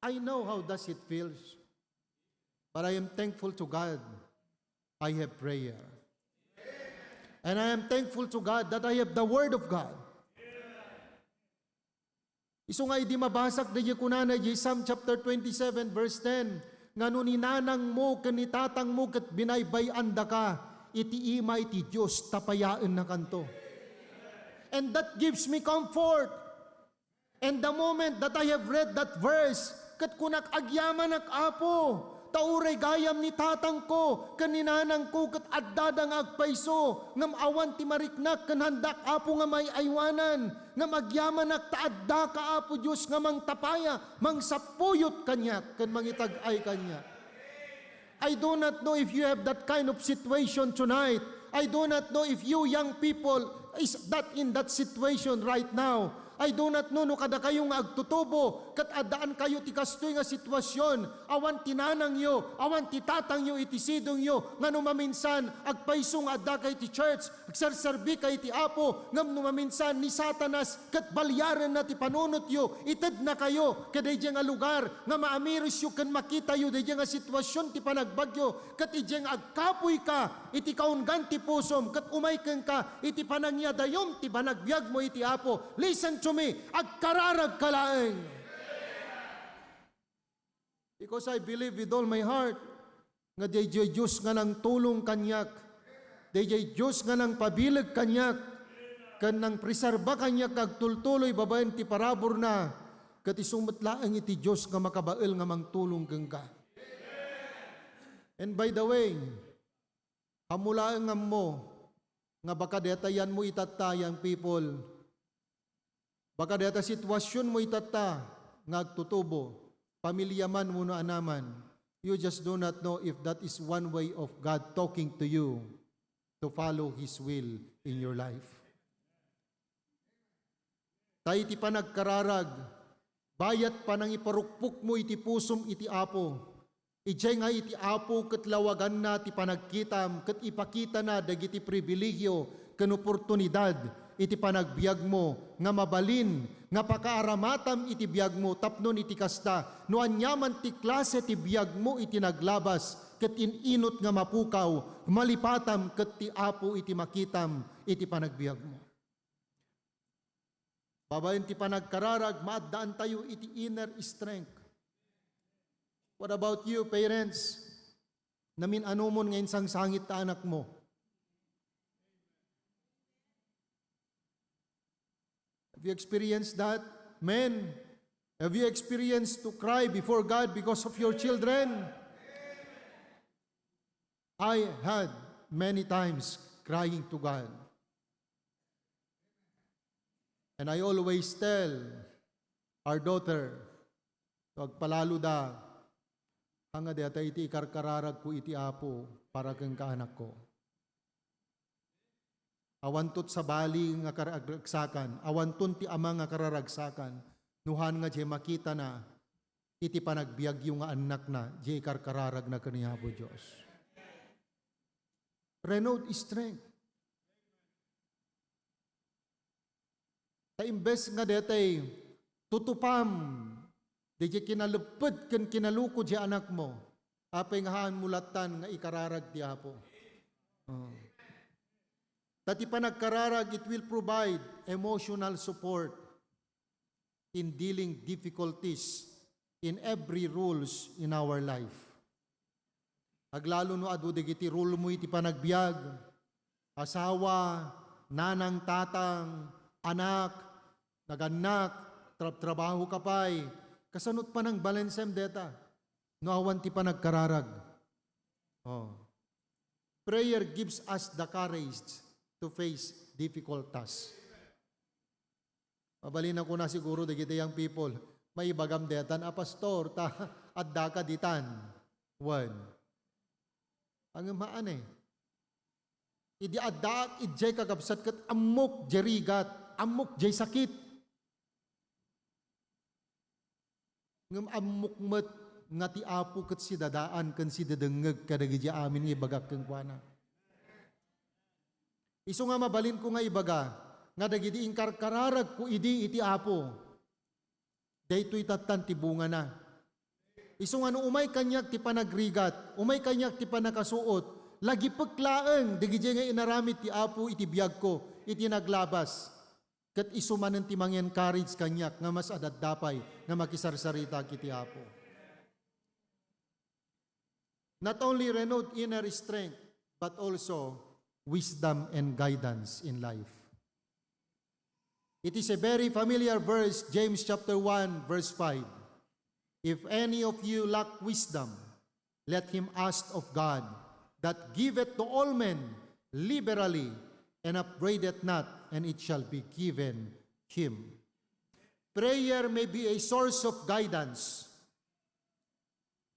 I know how does it feels. But I am thankful to God. I have prayer. And I am thankful to God that I have the Word of God. Isu nga idi mabasak daydi kunana idiay Psalm chapter twenty-seven, verse ten, nga no ni nanangmo ken ni tatangmo ket binaybay-andaka, iti imay ti Dios tapayaennakanto. And that gives me comfort. And the moment that I have read that verse, ket kunak, "Agyamanak, Apo, ta uray gayam ni tatangko ken ni nanangko ket addada nga agpayso, ngem awan ti mariknak ken handak, Apo, nga maay-aywanan, ngem agyamanak ta addaka, Apo Dios, nga mangtapaya, mangsappuyot kaniak ken mangitag-ay kaniak." I do not know if you have that kind of situation tonight. I do not know if you young people is that in that situation right now. I do not know no kadakayo nga agtutubo, ket addaan kayo ti kastoy nga sitwasyon. Awan ti nanangyo, awan ti tatangyo iti sidongyo, nga no maminsan, agpayso nga addaka iti church, agserserbi ka iti Apo, ngem no maminsan, ni Satanas, ket baliarenna ti panunotyo, itedna kayo kadaydiay nga lugar nga maamirisyo ken makitayo daydiay nga sitwasyon ti panagbagyo, ket idiay nga agkapuyka iti kaunggan ti pusom, ket umay kenka iti panangyadayom ti panagbiagmo iti Apo. Listen to me, agkararagka laeng. Because I believe with all my heart nga daydiay Dios nga nangtulong kaniak, daydiay Dios nga nangpabileg kaniak, ken nangpreserba kaniak nga agtultuloy babaen ti paraburna, ket isu met laeng iti Dios nga makabael nga mangtulong kenka. And by the way, ammok laeng ammo nga baka deta yanmo itatta, young people, baka deta sitwasionmo itatta nga agtutubo, pamilya man wenno anaman, you just do not know if that is one way of God talking to you to follow His will in your life. Ta iti panagkararag, bayat panangiparukpokmo iti pusom iti Apo. Idiay nga iti Apo ket lawaganna ti panagkitam ket ipakitana dagiti pribilegio ken oportunidad iti panagbiagmo nga mabalin nga pakaaramatam iti biagmo tapno iti kasta, no aniaman ti klase ti biagmo iti naglabas ket in-inut nga mapukaw, malipatam ket ti Apo iti makitam iti panagbiagmo. Babaen ti panagkararag, maaddaantayo iti inner strength. What about you, parents? Namin-anomon nga insangsangit ta anakmo. Have you experienced that? Men, have you experienced to cry before God because of your children? I had many times crying to God. And I always tell our daughter, no agpalalo da, "Haan nga dayta iti ikarkararagko iti Apo para kenka, anakko." Awanto ti sabali nga kararagsakan, awanto ti ama nga kararagsakan, no haan nga diay makitana iti panagbiagyo nga annakna, diay ikarkararagna ken ni Apo Dios. Renewed strength. Ta imbes nga detay tutupam, diay kinaleppet ken kinaluko diay anakmo, apay nga haanmo lattan nga ikararag ti Apo? Oh. Ta ti panagkararag, it will provide emotional support in dealing difficulties in every rules in our life. Aglalo no adu dagiti rulemo iti panagbiag, asawa, nanang, tatang, anak, nagannak, trab-, trabaho ka pay, kasano ti panangbalensem deta no awan ti panagkararag? Oh. Prayer gives us the courage to face difficult tasks. Mabalin a kuna siguro dagiti young people, maibagam detan a pastor, ta addaka ditan. Wen. Ngem haan eh. Idi addaak idiay kakabsat ket ammok diay rigat, ammok diay sakit. Ngem ammok met nga ti Apo ket sidadaan ken sidadengngeg kadagiti amin nga ibagak kenkuana. Isu nga mabalinko nga ibaga nga dagiti inkarkararagko idi iti Apo, daytoy tattan ti bungana. Isu nga no umay kaniak ti panagrigat, umay kaniak ti pannakasuot, lagipek laeng dagiti nga inaramid ti Apo iti biagko iti naglabas. Ket isu manen ti mangi-encourage kaniak nga mas adaddapay nga makisarsarita iti Apo. Not only renewed inner strength, but also wisdom and guidance in life. It is a very familiar verse, James chapter one, verse five. "If any of you lack wisdom, let him ask of God, that giveth to all men liberally, and upbraideth not, and it shall be given him." Prayer may be a source of guidance,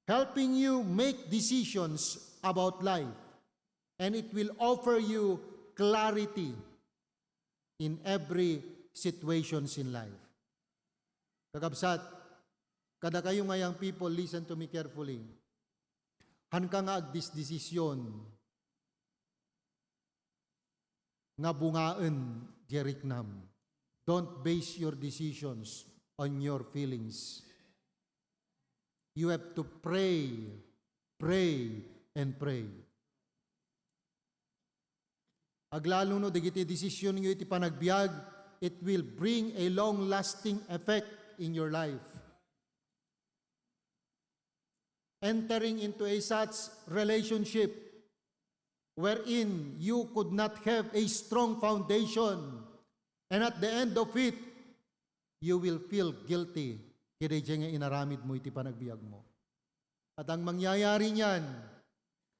helping you make decisions about life, and it will offer you clarity in every situations in life. Kakabsat, kadakayo nga young people, listen to me carefully. Hanka nga agdisdesisyon nga bungaen diay riknam. Don't base your decisions on your feelings. You have to pray, pray, and pray. Aglalo no dagiti desisionyo iti panagbiag, it will bring a long-lasting effect in your life. Entering into a such relationship wherein you could not have a strong foundation, and at the end of it, you will feel guilty kadaydiay nga inaramidmo iti panagbiagmo. At ang mangyayari niyan,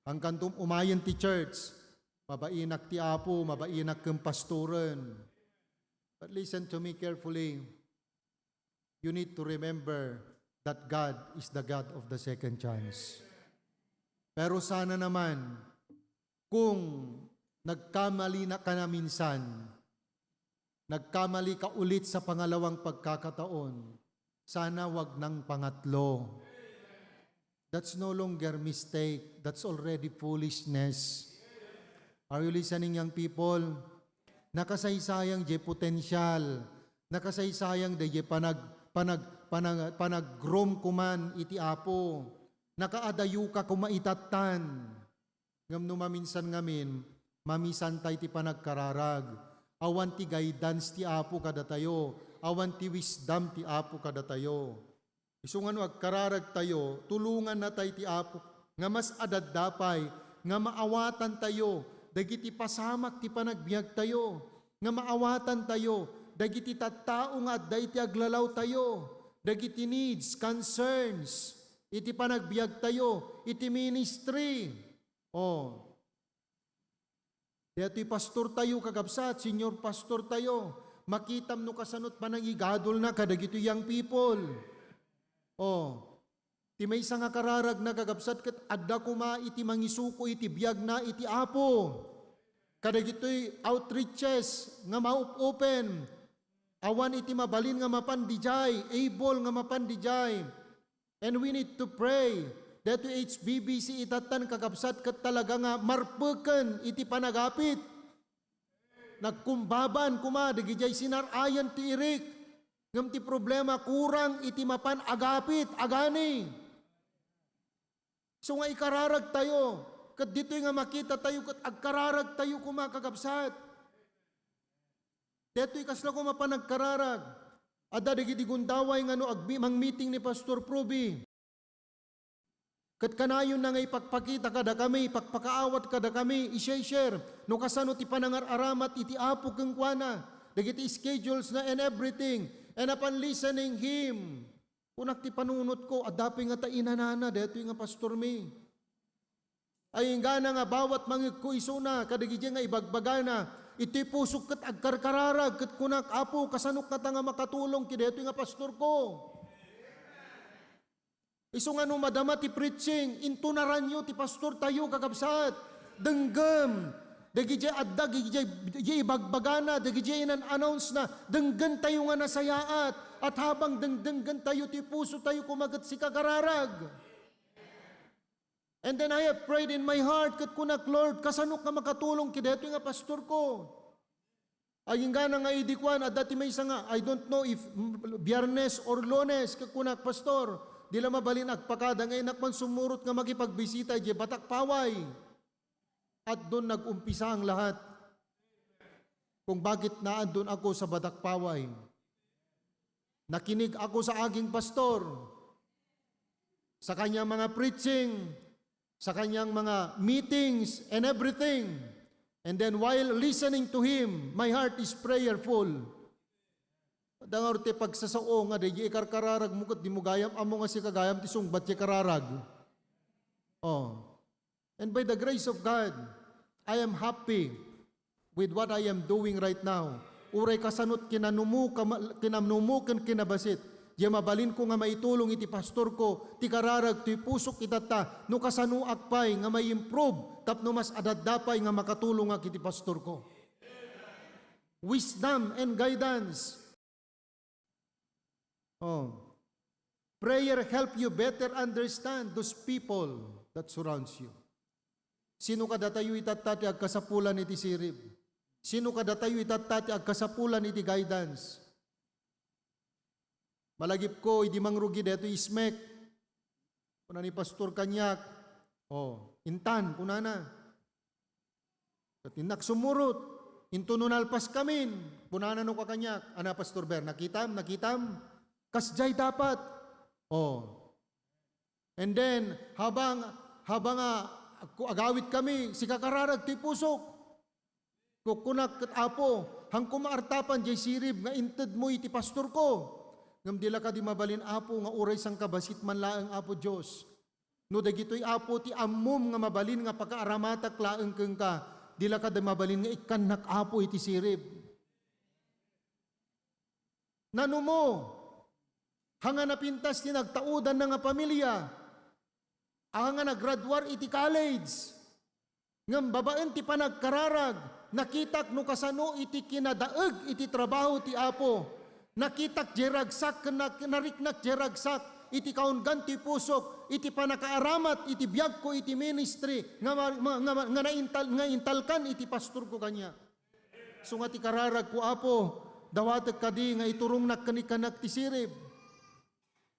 hangkan tum-, umayen ti church, mabainak ti Apo, mabainak ken pastoren. But listen to me carefully. You need to remember that God is the God of the second chance. Pero sana naman, kung nagkamali na ka na minsan, nagkamali ka ulit sa pangalawang pagkakataon, sana wag nang pangatlo. That's no longer mistake. That's already foolishness. Are you listening, young people? Nakasaysayang diay potensial. Nakasaysayang diay panag-, panag-, panag-, panag-groom kuman iti Apo. Nakaadayo ka kumaitatan. Ngem no maminsan ngamin, mamisanta iti panagkararag. Awan ti guidance ti Apo kadatayo. Awan ti wisdom ti Apo kadatayo. Isu nga no agkararagtayo, tulongannatay ti Apo nga mas adaddapay nga maawatantayo dagiti pasamak ti panagbiagtayo, nga maawatantayo dagiti tattao nga adda iti aglalawtayo, dagiti needs, concerns iti panagbiagtayo, iti ministry. Oh. Daytoy pastortayo, kakabsat, senior pastortayo. Makitam no kasanot panangigadolna kadagitoy young people. Oh, ti maysa nga kararagna, kakabsat, ket adda koma iti mangisuko iti biagna iti Apo. Kadagitoy outreaches nga maup-open, awan iti mabalin nga mapan didiay, able nga mapan didiay. And we need to pray. Daytoy H B B C itattan, kakabsat, ket talaga nga marpeken iti panagapit. Nagkumbaban koma dagidiay sinar-ayan ti irik. Ngem ti problema, kurang iti mapan agapit, agani. So nga ikararagtayo, ket ditoy nga makitatayo, ket agkararagtayo koma, kakabsat. Daytoy kasla koma panagkararag. Adda dagiti gundaway nga no agbi-, mangmeeting ni Pastor Proby, ket kanayonna nga ipakpakita kadakami, ipakpakaawat kadakami, i-share no kasano ti panangar-aramat iti Apo kenkuana, dagiti schedules na and everything, and upon listening him, kunak ti panunotko, adda pay ngata inanana daytoy nga pastormi. Ay, inggana nga bawat mangegko isuna, kadagiti nga ibagbagana, iti pusok ket agkarkararag, ket kunak, "Apo, kasanok ngata nga makatulong iti daytoy nga pastorko?" Isu nga no madama ti preaching, intunaranyo ti pastortayo, kakabsat. Denggem. Dagiti adda, dagiti ibagbagana, dagiti inan-announce na, denggentayo nga nasayaat. At habang dengdenggentayo ti pusotayo, kumaget sika kararag. And then I have prayed in my heart, ket kunak, "Lord, kasanok nga makatulong iti daytoy nga pastorko?" Ay, inggana nga idi kuan, adda ti maysa nga, I don't know if Biyernes or Lunes, ket kunak, "Pastor, di la mabalin agpakada nga innak man sumurot nga makipagbisita idiay Batak Paway." At doon nag-umpisa ang lahat. kung bakit naandun ako sa Badakpaway. Nakinig ako sa aking pastor, sa kanyang mga preaching, sa kanyang mga meetings and everything. And then while listening to him, my heart is prayerful. Dangar ti pagsasao nga di ikarkararag mo ket di mo gayam, ammo nga sika gayam ti sungbat ti kararag. Oh. And by the grace of God, I am happy with what I am doing right now. Uray kasanot kinanumo, kama-, kinanumo ken kinabasit. Diay mabalin ko nga maitulong iti pastor ko, ti kararag, ti pusok itatta, no kasanoak pay nga ma-improve tapno mas adda pay nga makatulongak iti pastor ko. Wisdom and guidance. Oh. Prayer help you better understand those people that surrounds you. Sino kadatayo itatta ti agkasapulan iti sirib? Sino kadatayo itatta ti agkasapulan iti guidance? Malagipko, idi mangrugi daytoy ismek, kuna ni pastor kaniak, "Oh, intan," kunana. Ket innak sumurot, intono nalpaskamin, kunana no kaniak, "Ana, Pastor Ber, nakitam, nakitam? Kasdiay dapat." Oh. And then, habang, habang, ah, agku-, agawid kami, sika kararag ti pusok. Kukkunak ket, "Apo, hanko maartapan diay sirib nga intedmo iti pastor ko." Ngem di la kadi mabalin, Apo, nga uray sangkabasit man laeng, Apo Dios. No dagitoy, Apo, ti ammom nga mabalin nga pakaaramatak laeng kenka, di la kadi mabalin nga ikkannak, Apo, iti sirib. Nanumo, haan nga napintas ti nagtaudanna nga pamilia, haan nga nagraduar iti college, ngem babaen ti panagkararag, nakitak no kasano iti kinadaeg iti trabaho ti Apo. Nakitak diay ragsak, ken nak-, nariknak diay ragsak iti kaunggan ti pusok, iti pannakaaramat iti biagko iti ministry nga ma-, ma-, nga ma-, nga naintal-, nga intalkan iti pastorko kaniak. Isu nga ti kararagko, Apo, dawatek kadi nga iturongnak ken ikkannak ti sirib.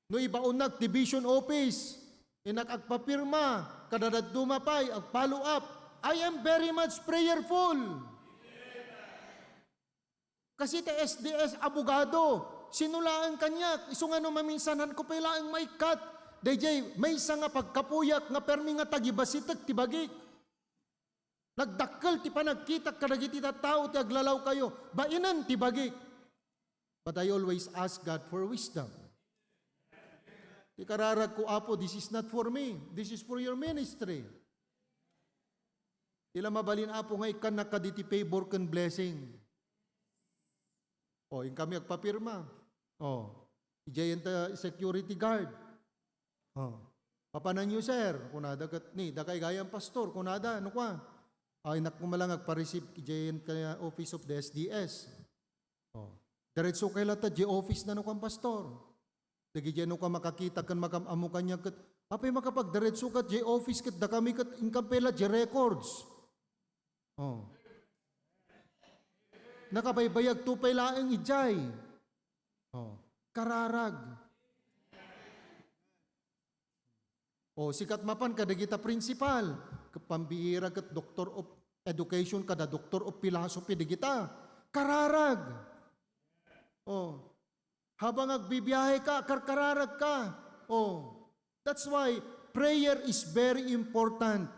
No ibaonnak division office, innak agpapirma, kada dadduma pay, ag-follow up. I am very much prayerful. Kasi ta S D S abogado, sino laeng kaniak, isu nga no maminsananko pay laeng maikkat, daydiay maysa nga pagkapuyak nga permi nga tagibasitek ti bagik. Nagdakkel ti panagkitak kadagiti tattao ti aglalawkayo, bainen ti bagik. But I always ask God for wisdom. Ti kararagko, "Apo, this is not for me. This is for your ministry." Di la mabalin, Apo, nga ikkannak kaditi favor ken blessing. O, inkami agpapirma. O, idiay enta security guard. O, "Papananyo, sir?" kunada ket, "Ni, dakay gayam, pastor," kunada, no kua. Ay, nak, koma lang agpa-receive idiay enta office of the S D S. O, "Diretso kay latta diay office na," no kuan, pastor. Dagiti no ka makakita ken makam-ammo kaniak ket, apay makapagdiretso ket diay office ket dakami ket inkam pay la diay records. O. Nakabaybayagto pay laeng idiay. O. Kararag. O, sikat mapan kadagita principal, ket pambiira ket Doctor of Education kada Doctor of Philosophy dagita. Kararag. O. Habang agbibiaheka, karkararagka. O. That's why prayer is very important.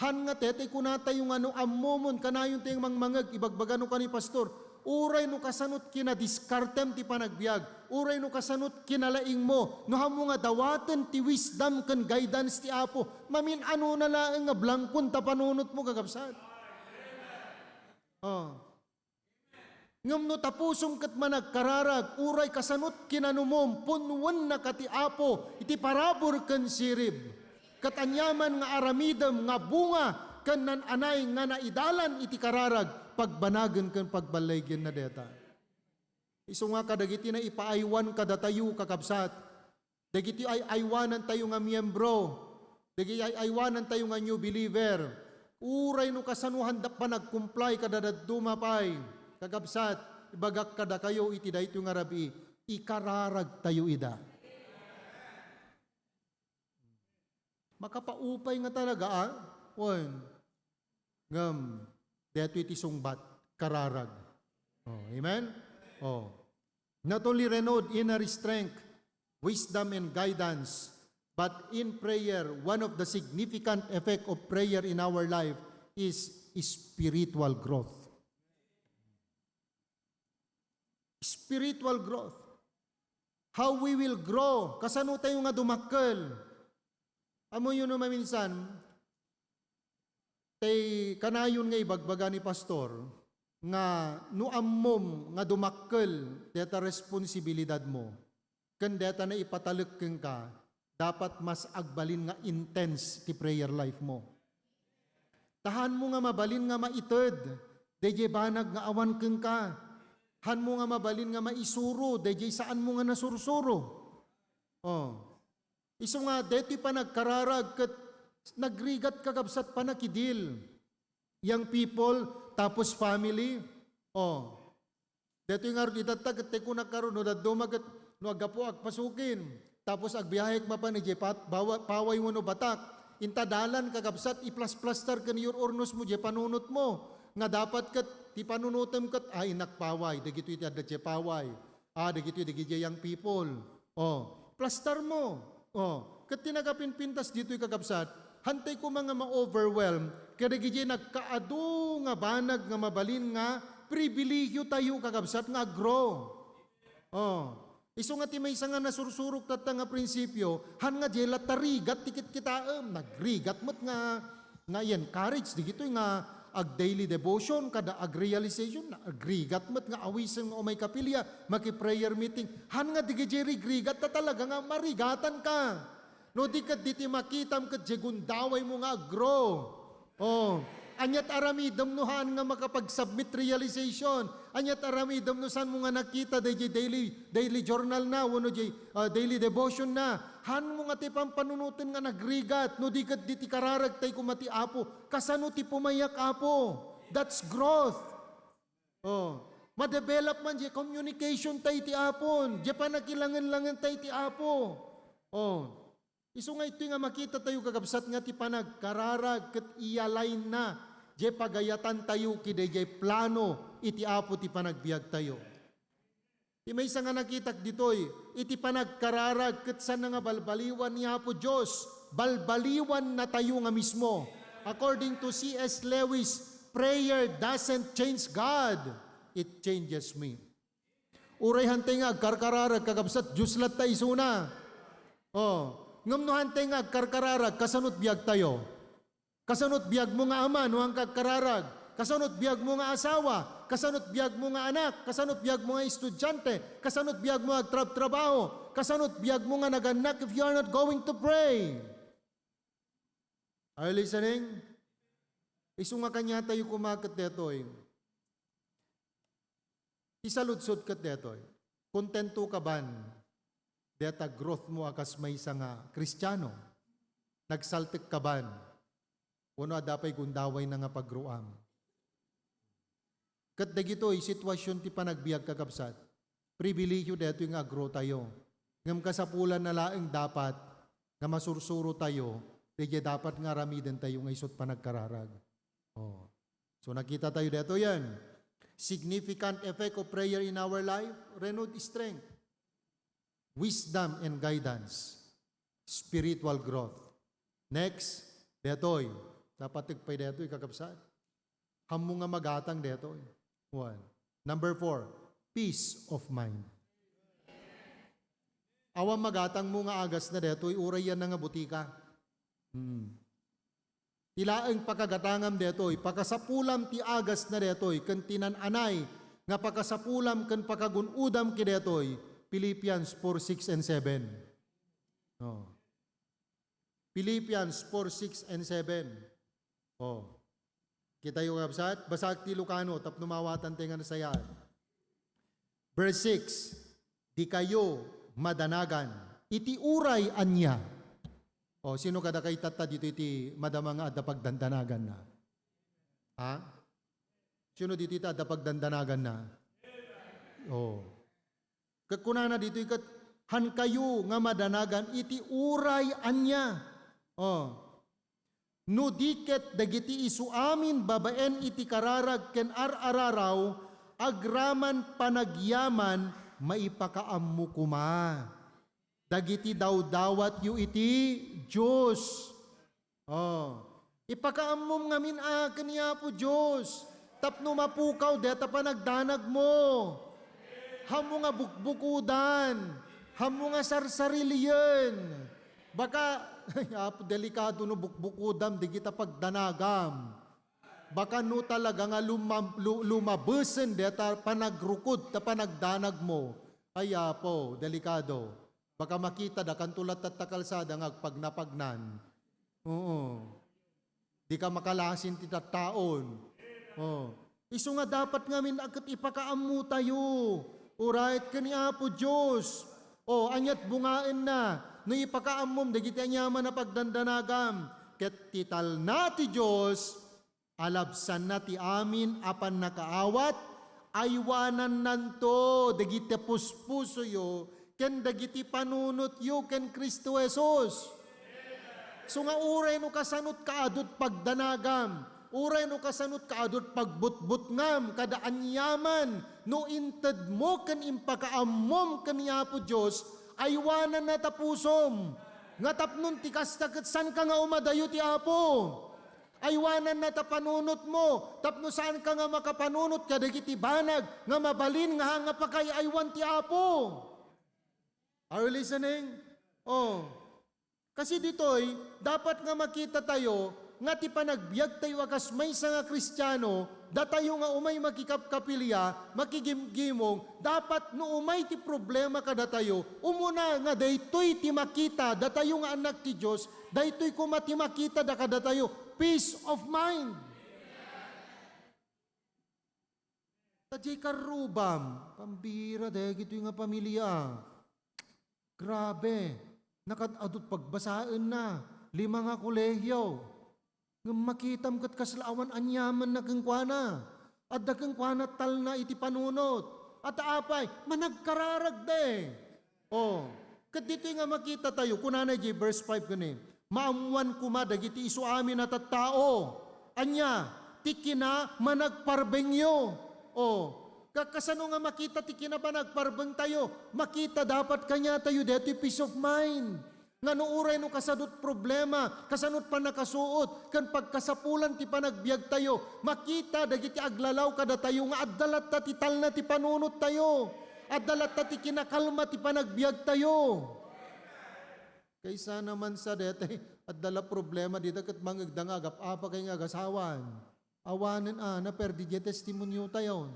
Han nga, tetay, kunatayo nga no ammomon, kanayon tayo mangmangeg, ibagbaga no kani pastor, uray no kasanot kinadiskartem ti panagbiag, uray no kasanot kinalaingmo, no hammo nga dawaten ti wisdom ken guidance ti Apo, mamin-anona laeng nga blangkon ta panunotmo, kakabsat. O. Ngem no ta pusom ket managkararag, uray kasanot kinanumom, punnuennaka ti Apo iti parabur ken sirib. Ket aniaman nga aramidem nga bunga ken nan-anay nga naidalan iti kararag, pagbanagen ken pagballaygenna dayta. Isu nga kadagiti naipaaywan kadatayo, kakabsat, dagiti ay-aywanantayo nga miembro, dagiti ay-aywanantayo nga new believer, uray no kasano handa panag-comply kada dadduma pay, kakabsat, ibagak kadakayo iti daytoy nga rabii, ikararagtayo ida. Makapaupay nga talaga, a? Wen. Ngem, daytoy ti sungbat. kararag. Oh, amen? Oh. Not only renewed inner strength, wisdom, and guidance, but in prayer, one of the significant effect of prayer in our life is spiritual growth. Spiritual growth. How we will grow. Kasano tayo nga dumakkel? Ammoyo no maminsan, tay kanayon nga ibagbaga ni pastor nga no ammom nga dumakkel deta responsibilidad mo, ken deta naipatalek kenka, dapat mas agbalin nga intense ti prayer life mo. Ta hanmo nga mabalin nga maited daydiay banag nga awan kenka. Hanmo nga mabalin nga maisuro daydiay saanmo nga nasursuro. Oh. Isu nga, daytoy panagkararag ket nagrigat, kakabsat, panakidil. Young people, tapos family. Oh. Daytoy ngarud, itatta ket tay kunak ngarud, no dadduma ket no aggapu agpasukin. Tapos agbiahek mapan idiay pat-, bawa-, paway wenno batak. Inta dalan, kakabsat, iplasplastar ken iur-urnos mo diay panunot mo. Nga dapat ket ti panunotem ket, "Ay, innak paway, dagitoy ti adda diay paway. Ah, dagitoy, dagidiay young people." Oh, plastar mo. Oh, ket ti nakapinpintas ditoy, kakabsat, hantay koma nga ma-overwhelm kadagiti nagkaadu nga banag nga mabalin nga pribilehiyo tayo, kakabsat, nga aggrow. Oh, isu nga ti maysa nga nasursurok tatta nga prinsipio, han nga diay latta rigat ti kitkitaem, nagrigat met nga nga i-encourage dagitoy nga ag-daily devotion kada ag-realization, agrigat met nga awisen nga umay kapilya, maki-prayer meeting. Han nga dagiti rigrigat ta talaga nga marigatan ka. No di ket diti makitam ket diay gundaway mo nga aggrow. Oh, aniat aramidem no haan nga makapag-submit realization? Aniat aramidem no saan mo nga nakita daydiay daily, daily journal na, wenno diay, ah, daily devotion na? Haan mo nga ti pampanunoten nga nagrigat, no di ket diti kararag tay koma ti Apo. Kasano ti pumayak, Apo? That's growth. Oh. Ma-develop man diay communication tay ti Apon, diay panakilangen-langen tay ti Apo. Oh. Isu nga itoy nga makita tayo, kakabsat, nga ti panagkararag ket i-align na diay pagayatan tayo ket daydiay plano iti Apo ti panagbiag tayo. Ti maysa nga nakitak ditoy, iti panagkararag ket saan nga balbaliwan ni Apo Dios, balbaliwan na tayo nga mismo. According to C S Lewis, prayer doesn't change God, it changes me. Uray hantay nga agkarkararag, kakabsat, Dios latta isuna. Oh, ngem no hantay nga agkarkararag, kasanot biag tayo? Kasanot biag mo nga ama no agkarkararag? Kasanot biag mo nga asawa? Kasanot biag mo nga anak? Kasanot biag mo nga estudiante? Kasanot biag mo agtrabtrabaho? Kasanot biag mo nga nagannak if you are not going to pray? Are you listening? Isu nga kaniatayo koma ket daytoy. Ti saludsod ket daytoy, kontento ka ban dayta growth mo a kas maysa nga Kristiano? Nagsaltek ka ban? Wenno adda pay gundawayna nga pagruam? Ket dagitoy sitwasyon ti panagbiag, kakabsat, pribilehiyo daytoy nga aggrow tayo. Ngem kasapulanna laeng dapat nga masursuro tayo, daydiay dapat nga aramiden tayo nga isut panagkararag. Oh. So, nakita tayo daytoy yan. Significant effect of prayer in our life, renewed strength, wisdom and guidance, spiritual growth. Next, daytoy. Napateg pay daytoy, kakabsat. Hammo nga magatang daytoy. One. Number four, peace of mind. Awan magatang mo nga agasna daytoy, uray yan nga butika. Hmm. Ti laeng pakagatangam daytoy, pakasapulam ti agasna daytoy, ken ti naan-anay nga pakasapulam ken pakagun-odam ket daytoy, Philippians four six and seven. Oh. Philippians four six and seven. Oh. Kitayo, kabsat? Basaek ti Ilocano tapno maawatan tayo nga nasayaat. Verse six, "Dikayo madanagan iti uray ania." O, sino kadakayo tatta ditoy ti madama nga adda pagdandanaganna? Ha? Sino ditoy ti adda pagdandanaganna? O. Ket kunana ditoy ket, "Hankayo nga madanagan iti uray ania." O. No di ket dagiti isu amin babaen iti kararag ken ar-araraw, agraman panagyaman, maipakaammo koma dagiti dawdawatyo iti Dios. Oh. Ipakaammom ngamin a ken ni Apo Dios tapno mapukaw deta panagdanagmo. Hammo nga bukbukodan, hammo nga sarsarilien. Baka, ay, Apo, delikado no bukbukodam dagita pagdanagam. Baka no talaga nga luma-, lu-, lumabesen deta panagrukod ta panagdanagmo. Ay, Apo, delikado. Baka makita da, kanto latta ta kalsada nga agpagnapagnan. Oo. Di ka makalasin ti tattaon. Oh. Isu nga dapat ngamin a ket ipakaammo tayo. Uray ket ni Apo Dios. Oh, aniat bungaenna no ipakaammom dagiti aniaman a pagdandanagam. Ket ti talna ti Dios, alabsanna ti amin a pannakaawat, aywanannanto dagiti puspusoyo ken dagiti panunotyo ken Cristo Jesus. So nga uray no kasanot kaadut pagdanagam, uray no kasanot kaadut pagbutbutngam kada aniaman, no intedmo ken impakaammom ken ni Apo Dios, aywananna ta pusom. Nga tapnon ti kasta ket saanka nga umadayo ti Apo. Aywananna ta panunotmo, tapno saanka nga makapanunot kadagiti banag nga mabalin nga nga pakay-aywan ti Apo. Are you listening? Oh. Kasi ditoy, dapat nga makita tayo nga ti panagbiag tayo a kas maysa nga Kristiano, datayo nga umay makikapkapilya, makigimgimong, dapat no umay ti problema kadatayo, umuna nga daytoy ti makita datayo nga annak ti Dios, daytoy koma ti makita da kadatayo, peace of mind. Ta diay karrubam, pambira dagitoy nga pamilia. Grabe, nakad-adut pagbasaenna, lima nga kolehio. Ngem makitam ket kasla awan aniamanna kenkuana. Adda kenkuana talna iti panunot. At apay, managkararagda eh. Oh, ket ditoy nga makita tayo, kunana iti verse five kani, "Maammoan koma dagiti isu amin a tattao." Ania? Ti kinamanagparbengyo. Oh, ka-, kasano nga makita ti kinamanagparbeng tayo? Makita dapat kaniatayo detoy peace of mind. Nga no uray no kasadot problema, kasanot pannakasuot, ken pagkasapulan ti panagbiagtayo, makita dagiti aglalaw kadatayo nga adda latta ti talna ti panunottayo. Adda latta ti kinakalma ti panagbiagtayo. Kaysa naman sa detoy, adda la problema dita ket mangegda nga agap-apa kay nga agasawan. Awanen a, naperdi diay testimoniotayo.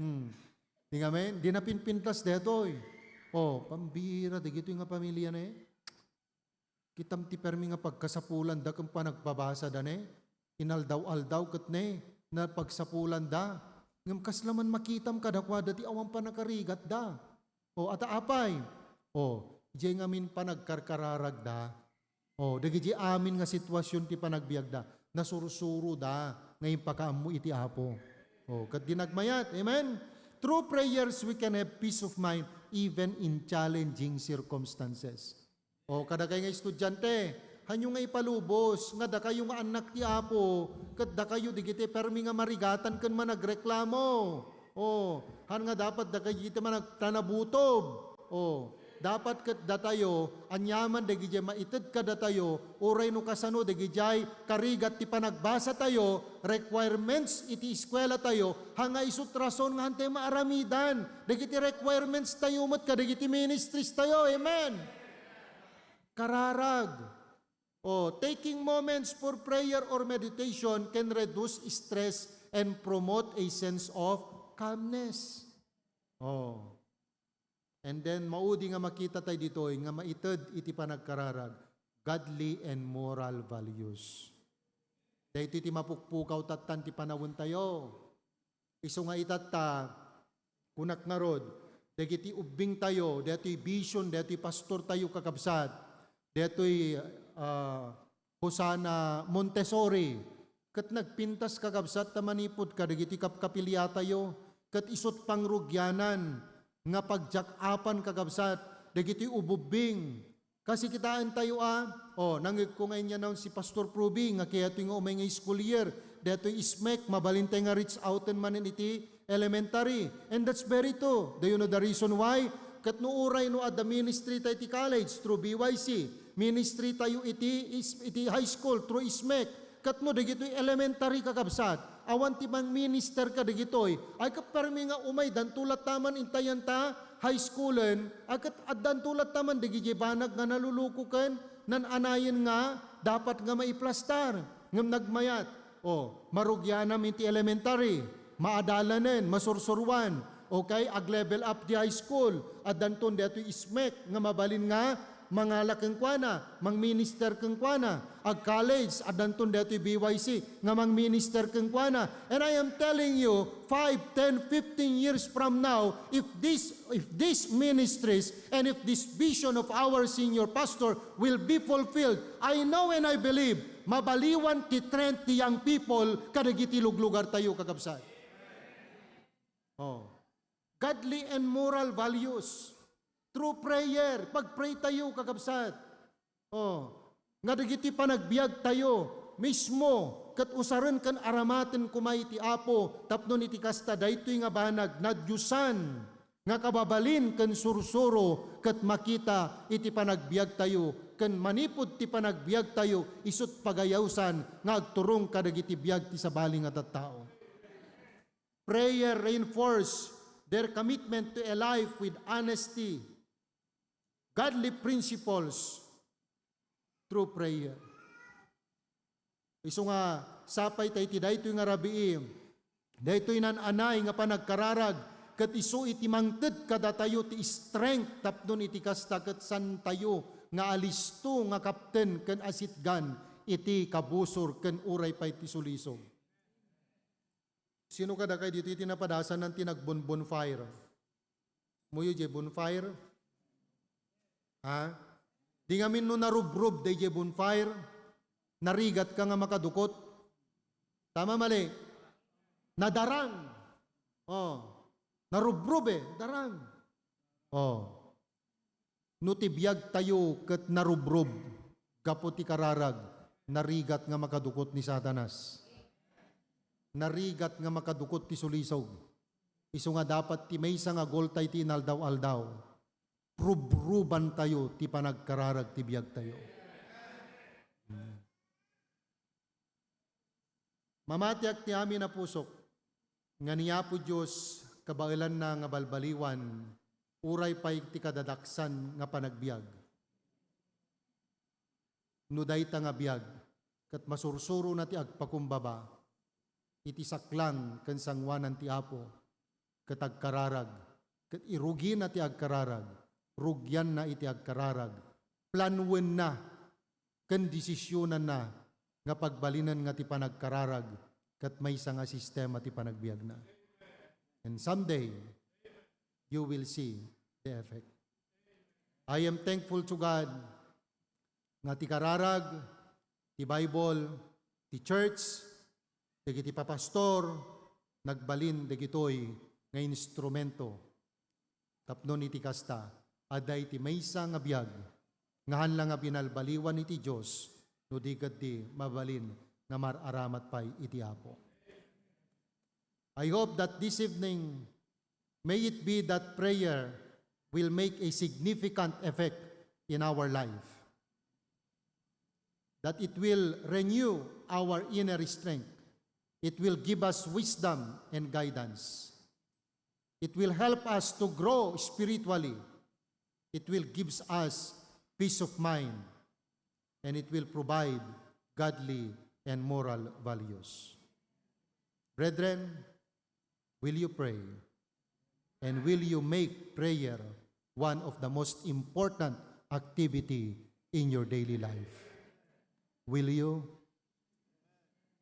Hmm. Di nga men, di napinpintas detoy. Oh, pambira, dagitoy nga pamilya ne. Kitam ti permi nga pagkasapulanda ken panagpabasada ne. Inaldaw-aldaw ket ne, napagsapulanda. Ngem kasla man makitam kadakuada ti awan pannakarigatda. O, ata apay? O, idiay ngamin panagkarkararagda. O, dagiti amin nga sitwasyon ti panagbiagda, nasursuroda nga impakaammo iti Apo. O, ket di nagmayat. Amen? Through prayers, we can have peace of mind even in challenging circumstances. O, kadakay nga estudiante, hanyo nga ipalubos nga dakayo nga annak ti Apo, ket dakayo dagiti permi nga marigatan ken managreklamo. O, han nga dapat dakayo iti managtanabutob. O, dapat ket datayo, aniaman dagidiay maited kadatayo, uray no kasano dagidiay karigat ti panagbasatayo, requirements iti eskuelatayo, ha nga isut rason nga hantay maaramidan dagiti requirements tayo met kadagiti ministries tayo. Amen. Kararag. Oh, taking moments for prayer or meditation can reduce stress and promote a sense of calmness. Oh. And then, maudi nga makita tayo ditoy nga maited iti panagkararag, godly and moral values. Daytoy ti mapukpukaw tattan ti panawen tayo. Isu nga itatta, kunak ngarud, dagiti ubbing tayo, daytoy vision, daytoy pastor tayo, kakabsat, daytoy, ah, Hosanna Montessori, ket nagpintas, kakabsat, ta manipud kadagiti kapkapiliatayo, ket isut pangrugianan nga pagdiak-apan, kakabsat, dagiti ububbing, Kasi kitaentayo a, o, nangngegko nga inyanan si Pastor Pruby nga kayatyo nga umay nga school year, daytoy ismek, mabalin tayo nga reach outen manen iti elementary. And that's very true. Do you know the reason why? Ket no uray no adda ministry tayo iti college through B Y C, ministry tayo iti is-, iti high school through ismek, ket no dagitoy elementary, kakabsat, awan ti mangminister kadagitoy, ay ket permi nga umay, danto latta man intay anta high schoolen, ay ket addanto latta man dagiti banag nga naluluko ken nan-anayen nga dapat nga maiplastar. Ngem nagmayat, o, marugianam iti elementary, maadalanen, masursuruan, okay, ag-level up ti high school, addanton daytoy ismek nga mabalin nga mangala kenkuana, mangminister kenkuana, ag-college, addanton daytoy B Y C nga mangminister kenkuana. And I am telling you, five, ten, fifteen years from now, if this, if these ministries and if this vision of our senior pastor will be fulfilled, I know and I believe, mabaliwan ti trend ti young people kadagiti luglugartayo, kakabsat. Oh. Godly and moral values. Through prayer, pag-pray tayo, kakabsat. Oh, nga dagiti panagbiag tayo mismo ket usaren ken aramaten koma iti Apo tapno iti kasta daytoy nga banag nadiosan nga kababalin ken sursuro ket makita iti panagbiag tayo ken manipud ti panagbiag tayo isut pagayawsan nga agturong kadagiti biag ti sabali nga tattao. Prayer reinforce their commitment to a life with honesty, godly principles through prayer. Isu nga sapay ta iti daytoy nga rabii, daytoy nan-anay nga panagkararag, ket isu iti mangted kadatayo ti strength tapno iti kasta ket santayo nga alisto nga kapten ken asitgan iti kabusor ken uray pay ti sulisog. Sino kadakay ditoy ti napadasan ti nagbonbonfire? Muyo jay bonfire? Ha? Di ngamin no narubrob dayjay bonfire, narigat ka nga makadukot. Tama, mali? Nadarang. Oh. Narubrob eh, darang. Oh. No ti biagtayo ket narubrob gapu ti kararag, narigat nga makadukot ni Satanas. Narigat nga makadukot ti sulisog. Isu nga dapat ti maysa nga goal tay ti inaldaw-aldaw, rubrubantayo ti panagkararag ti biagtayo. Mamatiak ti amin a pusok nga ni Apo Dios kabaelanna nga balbaliwan uray pay ti kadadaksan nga panagbiag. No dayta nga biag, ket masursurona ti agpakumbaba iti saklang ken sangoanan ti Apo, ket agkararag, ket irugina ti agkararag, rugianna iti agkararag, planuenna ken desisionanna nga pagbalinen nga ti panagkararag ket maysa nga sistema ti panagbiagna. And someday, you will see the effect. I am thankful to God nga ti kararag, ti Bible, ti church, dagiti papastor, nagbalin dagitoy nga instrumento. Tapno iti kasta, adda iti maysa nga biag nga haan la nga binalbaliwan iti Dios no di ketdi mabalin nga mar-aramat pay iti Apo. I hope that this evening, may it be that prayer will make a significant effect in our life, that it will renew our inner strength. It will give us wisdom and guidance. It will help us to grow spiritually. It will gives us peace of mind. And it will provide godly and moral values. Brethren, will you pray? And will you make prayer one of the most important activity in your daily life? Will you?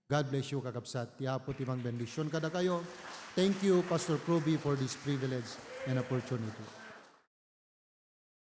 God bless you, kakabsat. Ti Apo ti mangbendision kadakayo. Thank you, Pastor Proby, for this privilege and opportunity.